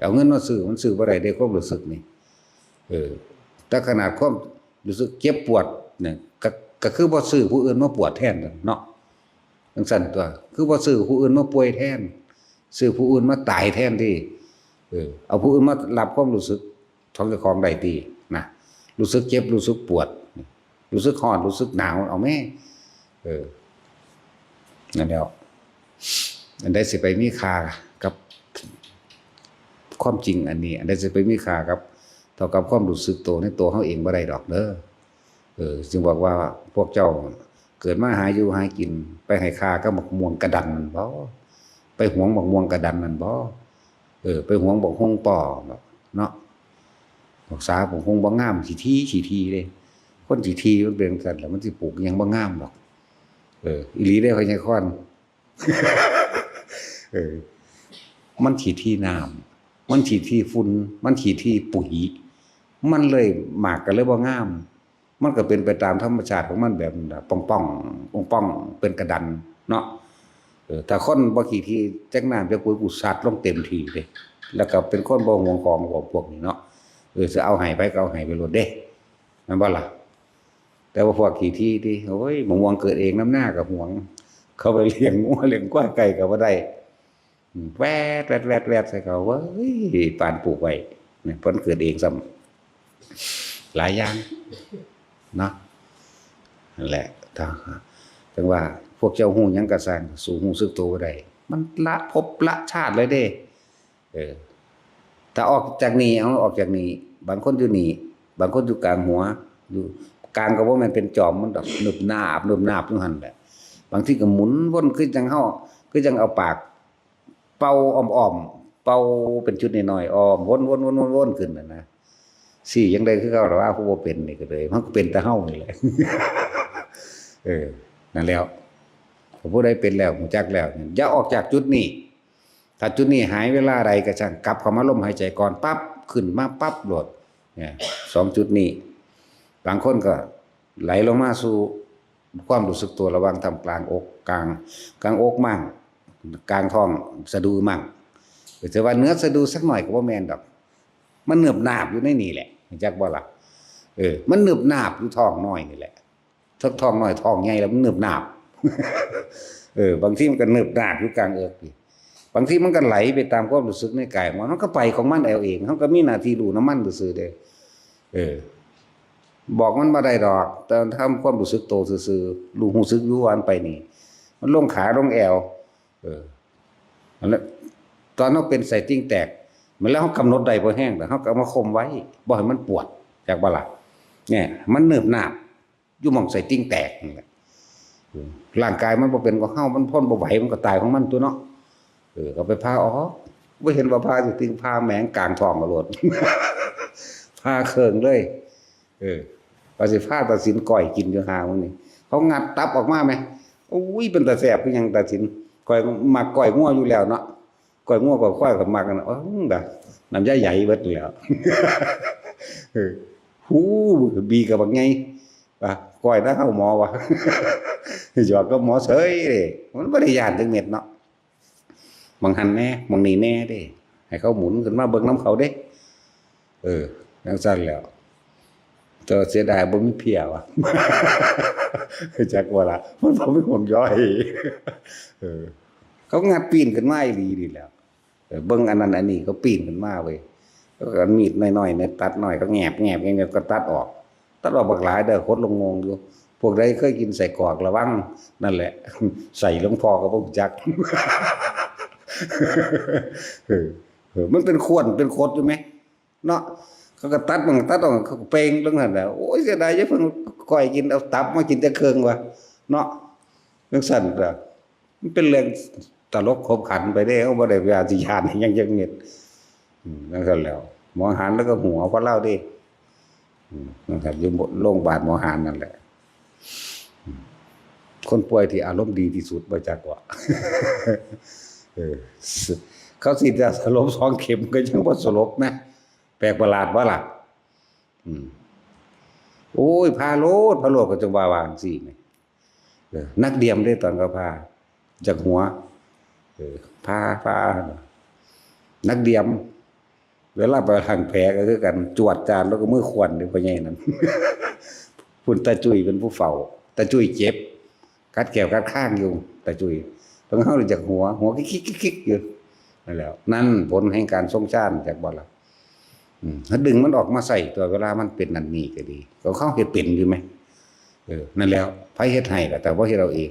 เอาเงินมาซื้อมันซื้อบ่ได้เด้ ความรู้สึกนี่ เออ แต่ขนาดความรู้สึกเจ็บปวดเนี่ย ก็ ก็คือบ่ซื้อผู้อื่นมาปวดแทนเนาะ จังซั่นตัว คือบ่ซื้อผู้อื่นมาป่วยแทน ซื้อผู้อื่นมาตายแทนที่ เออ เอาผู้อื่นมารับความรู้สึกของเจ้าของได้ตินะ รู้สึกเจ็บ รู้สึกปวด รู้สึกร้อน รู้สึกหนาว เอาแม่ เออ นั่นแหล้ว อันใดสิไปมีค่ากับความจริงอันนี้ อันใดสิไปมีค่ากับ เท่ากับความรู้สึกตัวในตัวเฮาเองบ่ได้ดอกเด้อ เออ จึงบอกว่าพวกเจ้าเกิดมาหาอยู่หากิน ไปให้ค่ากับบักม่วงกระดันนั่นบ่ ไปหวงบักม่วงกระดันนั่นบ่ เออ ไปหวงบักฮงป้อเนาะ บักสาบักฮงบ่งาม ขี้ถี่ ขี้ถี่เด้ คนขี้ถี่มันเป็นจั่งซั่นแหละ มันสิปลูกอิหยังบ่งามดอก เออ อีหลีเด้ พ่อใหญ่คอน เออ มันขี้ถี่น้ำ มันขี้ถี่ฝุ่น มันขี้ถี่ปุ๋ย มันเลยหมากก็เลยบ่งาม มันก็เป็นไปตามธรรมชาติของมันแบบนั้นล่ะ ป่องๆ ป่องๆ เป็นกระดันเนาะ เออ ถ้าคนบ่ขี้ถี่จักน้ำจักปุ๋ย กูสัดลงเต็มที่เลย แล้วก็เป็นคนบ่หวงของพวกนี้เนาะ เออ สิเอาให้ไผก็เอาให้ไปโลดเด้ แม่นบ่ล่ะ แต่ว่าพวกขี้ถี่ติ โอ้ย บักม่วงเกิดเองนำนาก็หวง เขาไปเลี้ยงงัวเลี้ยงควายใกล้ก็บ่ได้ อืม แวด แวด แวด แวดใส่เขา เว้ย ปานปลูกไว้ เนี่ย เพิ่นเกิดเองซ้ำ หลายอย่าง เนาะ นั่นแหละ ถ้า จั่งว่า พวกเจ้าฮู้หยังก็ซ่าง สู้ฮู้สึกตัวบ่ได้ มันละภพละชาติเลยเด้ เออ ถ้าออกจากนี่ เอาออกจากนี่ บางคนอยู่นี่ บางคนอยู่กลางหัว อยู่กลางก็บ่แม่นเป็นจอมมันดอก นึบนาบ นึบนาบอยู่หั่นแหละ บางทีก็หมุนวน คือจั่งเฮา คือจั่งเอาปากเป่าอ้อมๆ เป่าเป็นจุดน้อยๆ อ้อม วนๆๆๆ ขึ้นน่ะนะ ซี้จั่งใดคือเก่า แต่ว่าผู้บ่เป็นนี่ก็เลย มันก็เป็นแต่เฮานี่แหละ เออ นั่นแหล้ว ผู้ใดเป็นแล้ว ฮู้จักแล้ว อย่าออกจากจุดนี้ ถ้าจุดนี้หายเวลาใดก็ช่าง กลับเข้ามาลมหายใจก่อนปั๊บ ขึ้นมาปั๊บโลด เนี่ย สองจุดนี้ บางคนก็ไหลลงมาสู่ความรู้สึกตัวระหว่างท่ามกลางอก กลาง กลางอกมั่ง กลางท้องสะดือมั่ง แต่ว่าเหนือสะดือสักหน่อยก็บ่แม่นดอก มันเนิบนาบอยู่ในนี่แหละ รู้จักบ่ล่ะ เออ มันเนิบนาบอยู่ท้องน้อยนี่แหละ ทั้งท้องน้อยท้องใหญ่แล้วมันเนิบนาบ เออ บางทีมันก็เนิบนาบอยู่กลางอกนี่ บางทีมันก็ไหลไปตามความรู้สึกในกายของมัน มันก็ไปของมันเอาเอง เฮาก็มีหน้าที่รู้นำมันซื่อๆเด้ เออ บอกมันบ่ได้ดอก แต่ทำความรู้สึกโตซื่อๆ รู้ รู้สึกอยู่ว่ามันไปนี่ มันลงขาลงแอว เออ นั่นแหละ ตอนเฮาเป็นไส้ติ่งแตก มันแล้วเฮากำหนดได้พอแฮง แล้วเฮาก็เอามาข่มไว้ บ่ให้มันปวด จักบ่ล่ะ เนี่ย มันเนิบนาบ อยู่หม่องไส้ติ่งแตกนั่นแหละ เออ ร่างกายมันบ่เป็นของเฮา มันทนบ่ไหว มันก็ตายของมันตั๊วเนาะ เออ ก็ไปผ่าออก บ่เห็นว่าผ่าสิติ่ง ผ่าแหมงกลางท้องเอาโลด ผ่าเคิ่งเลย เออ ว่าสิพาตาสินก้อยกินอยู่ห่ามื้อนี้ เขางัดตับออกมาแหม อุ้ย เป็นตาแซ่บคือหยังตาสิน ก้อย มักก้อยงัวอยู่แล้วเนาะ ก้อยงัวก้อยควายก็มักกันน่ะ โอ้ย น้ำยาใหญ่เบิดแล้ว เออ หู บีกับบักไง ว่าก้อยนะเฮาหมอวะ หยอกกับหมอเฉยเลย มันบ่ได้ย้านจักเม็ดเนาะ หม่องหั่นแหน่ หม่องนี่แหน่เด้ ให้เขาหมุนขึ้นมาเบิ่งนำเขาเด้ เออ จั่งซั้นแหล้ว แต่ว่าเสียดายบ่มีเพียว่ะ จักว่าล่ะ มันบ่มีหม่องย่อย เออ เขางัดปีนขึ้นมาอีหลีนี่แหล้ว เออ เบิ่งอันนั้นอันนี้เขาปีนขึ้นมาเว้ย แล้วก็มีดน้อยๆเนี่ยตัดน้อย เขาแงบ แงบ แงบ ก็ตัดออก ตัดออกบักหลายเด้อ ขดลงงงอยู่ พวกใดเคยกินไส้กรอกระวัง นั่นแหละ ไส้หลวงพ่อก็บ่รู้จัก เออ เออ มันเป็นขวนเป็นขดอยู่ไหม เนาะ เขาก็ตัดมันตัดออก เขาก็เปงลงหั่นแหละ โอ้ย เสียดาย อย่าเพิ่งก้อยกิน เอาตับมากินแต่เคิ่งว่ะ เนาะ จั่งซั้นล่ะ มันเป็นเรื่องตลกขบขันไปเด้ เฮาบ่ได้ว่าสิย้านอิหยังจักเม็ด อืม จั่งซั้นแหล้ว หมอหันแล้วก็หัวพอเล่าเด้ อืม จั่งซั้น อยู่โรงพยาบาลหมอหันนั่นแหละ อืม คนป่วยที่อารมณ์ดีที่สุด บ่จักว่า เออ เขาสิจะสลบสองเข็มก็ยังบ่สลบนะ แปลกประหลาดบ่ล่ะ อืม โอ้ย ผ่าโลด ผ่าโลด ก็จั่งว่าว่าจั่งซี้แหม เออ นักเดียมเด้ ตอนเขาผ่า จากหัว เออ พา พา นักเดียม เวลาไปล้างแผลก็คือกัน จวดจานแล้วก็มือขวนเลย พ่อใหญ่นั่น พุ่นตาจุ้ยเป็นผู้เฝ้า ตาจุ้ยเจ็บ กัดแข้วกัดคางอยู่ ตาจุ้ย ต้องเฮาจากหัว หัวคิกคิกคิกคิกอยู่ นั่นแหละ นั่นผลแห่งการทรงฌาน จากบ่ล่ะ อืม ถ้าดึงมันออกมาใส่ตัวเวลามันเป็นนั่นนี่ก็ดี ก็เขาเฮ็ดเป็นอยู่ไหม เออ นั่นแล้ว ไผเฮ็ดให้ล่ะ แต่ว่าเฮ็ดเอาเอง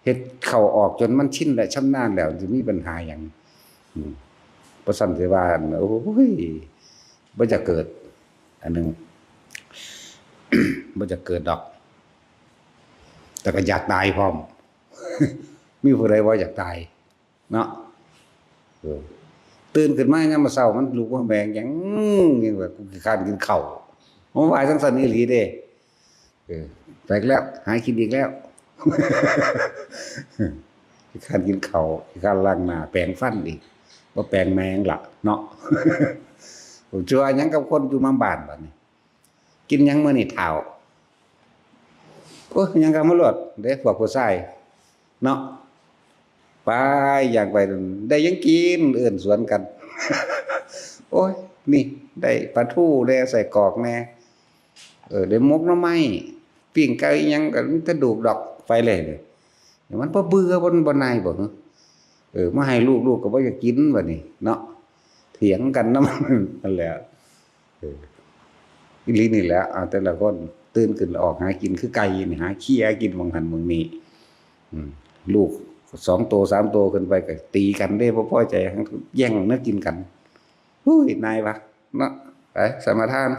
เฮ็ดเข้าออกจนมันชินและชำนาญแล้ว จะมีปัญหาหยัง อืม บ่ซั้นสิว่า โอ้ย บ่อยากเกิด อันหนึ่ง บ่อยากเกิดดอก แต่ก็อยากตายพร้อม มีผู้ใดว่าอยากตาย เนาะ เออ ตื่นขึ้นมายามมื้อเช้า มันลุกมาแบงหยัง ยังว่า "กูขี้คร้านกินข้าว" มันว่าจั่งซั้นอีหลีเด้ เออ ไปอีกแล้ว หากินอีกแล้ว ขี้คร้านกินข้าว ขี้คร้านล้างหน้า แปรงฟันอีก บ่แปรงแม่งล่ะเนาะ ผมสิว่าหยังกับคนอยู่มาบ้านบัดนี้ "กินหยังมื้อนี้เฒ่า?" "โอ้ย หยังก็เอามาโลดเด้ พวกผู้ชายเนาะ" ไปย่างไป "ได้หยังกิน?" เอิ้นสวนกัน "โอ้ย นี่ ได้ปลาทูแหน่ ไส้กรอกแหน่ เออ ได้หมกหน่อไม้ ปิ้งไก่ อิหยังก็มีแต่ดูกดอก" ไปเลย มันบ่เบื่อ บ่ บ่นายบ่ เออ มาให้ลูก ลูกก็บ่อยากกินบัดนี้เนาะ เถียงกันนำ นั่นแหละ เออ อีหลีนี่แหละ เอาแต่ละคนตื่นขึ้นแล้วออกหากินคือไก่นี่ หาเคี่ยกินหม่องหั่นหม่องนี่ อืม ลูกสองโตสามโตขึ้นไปก็ตีกันเด้ บ่พอใจ แย่งแนวกินกัน อุ้ย นายวะ เนาะ ไป สมาทาน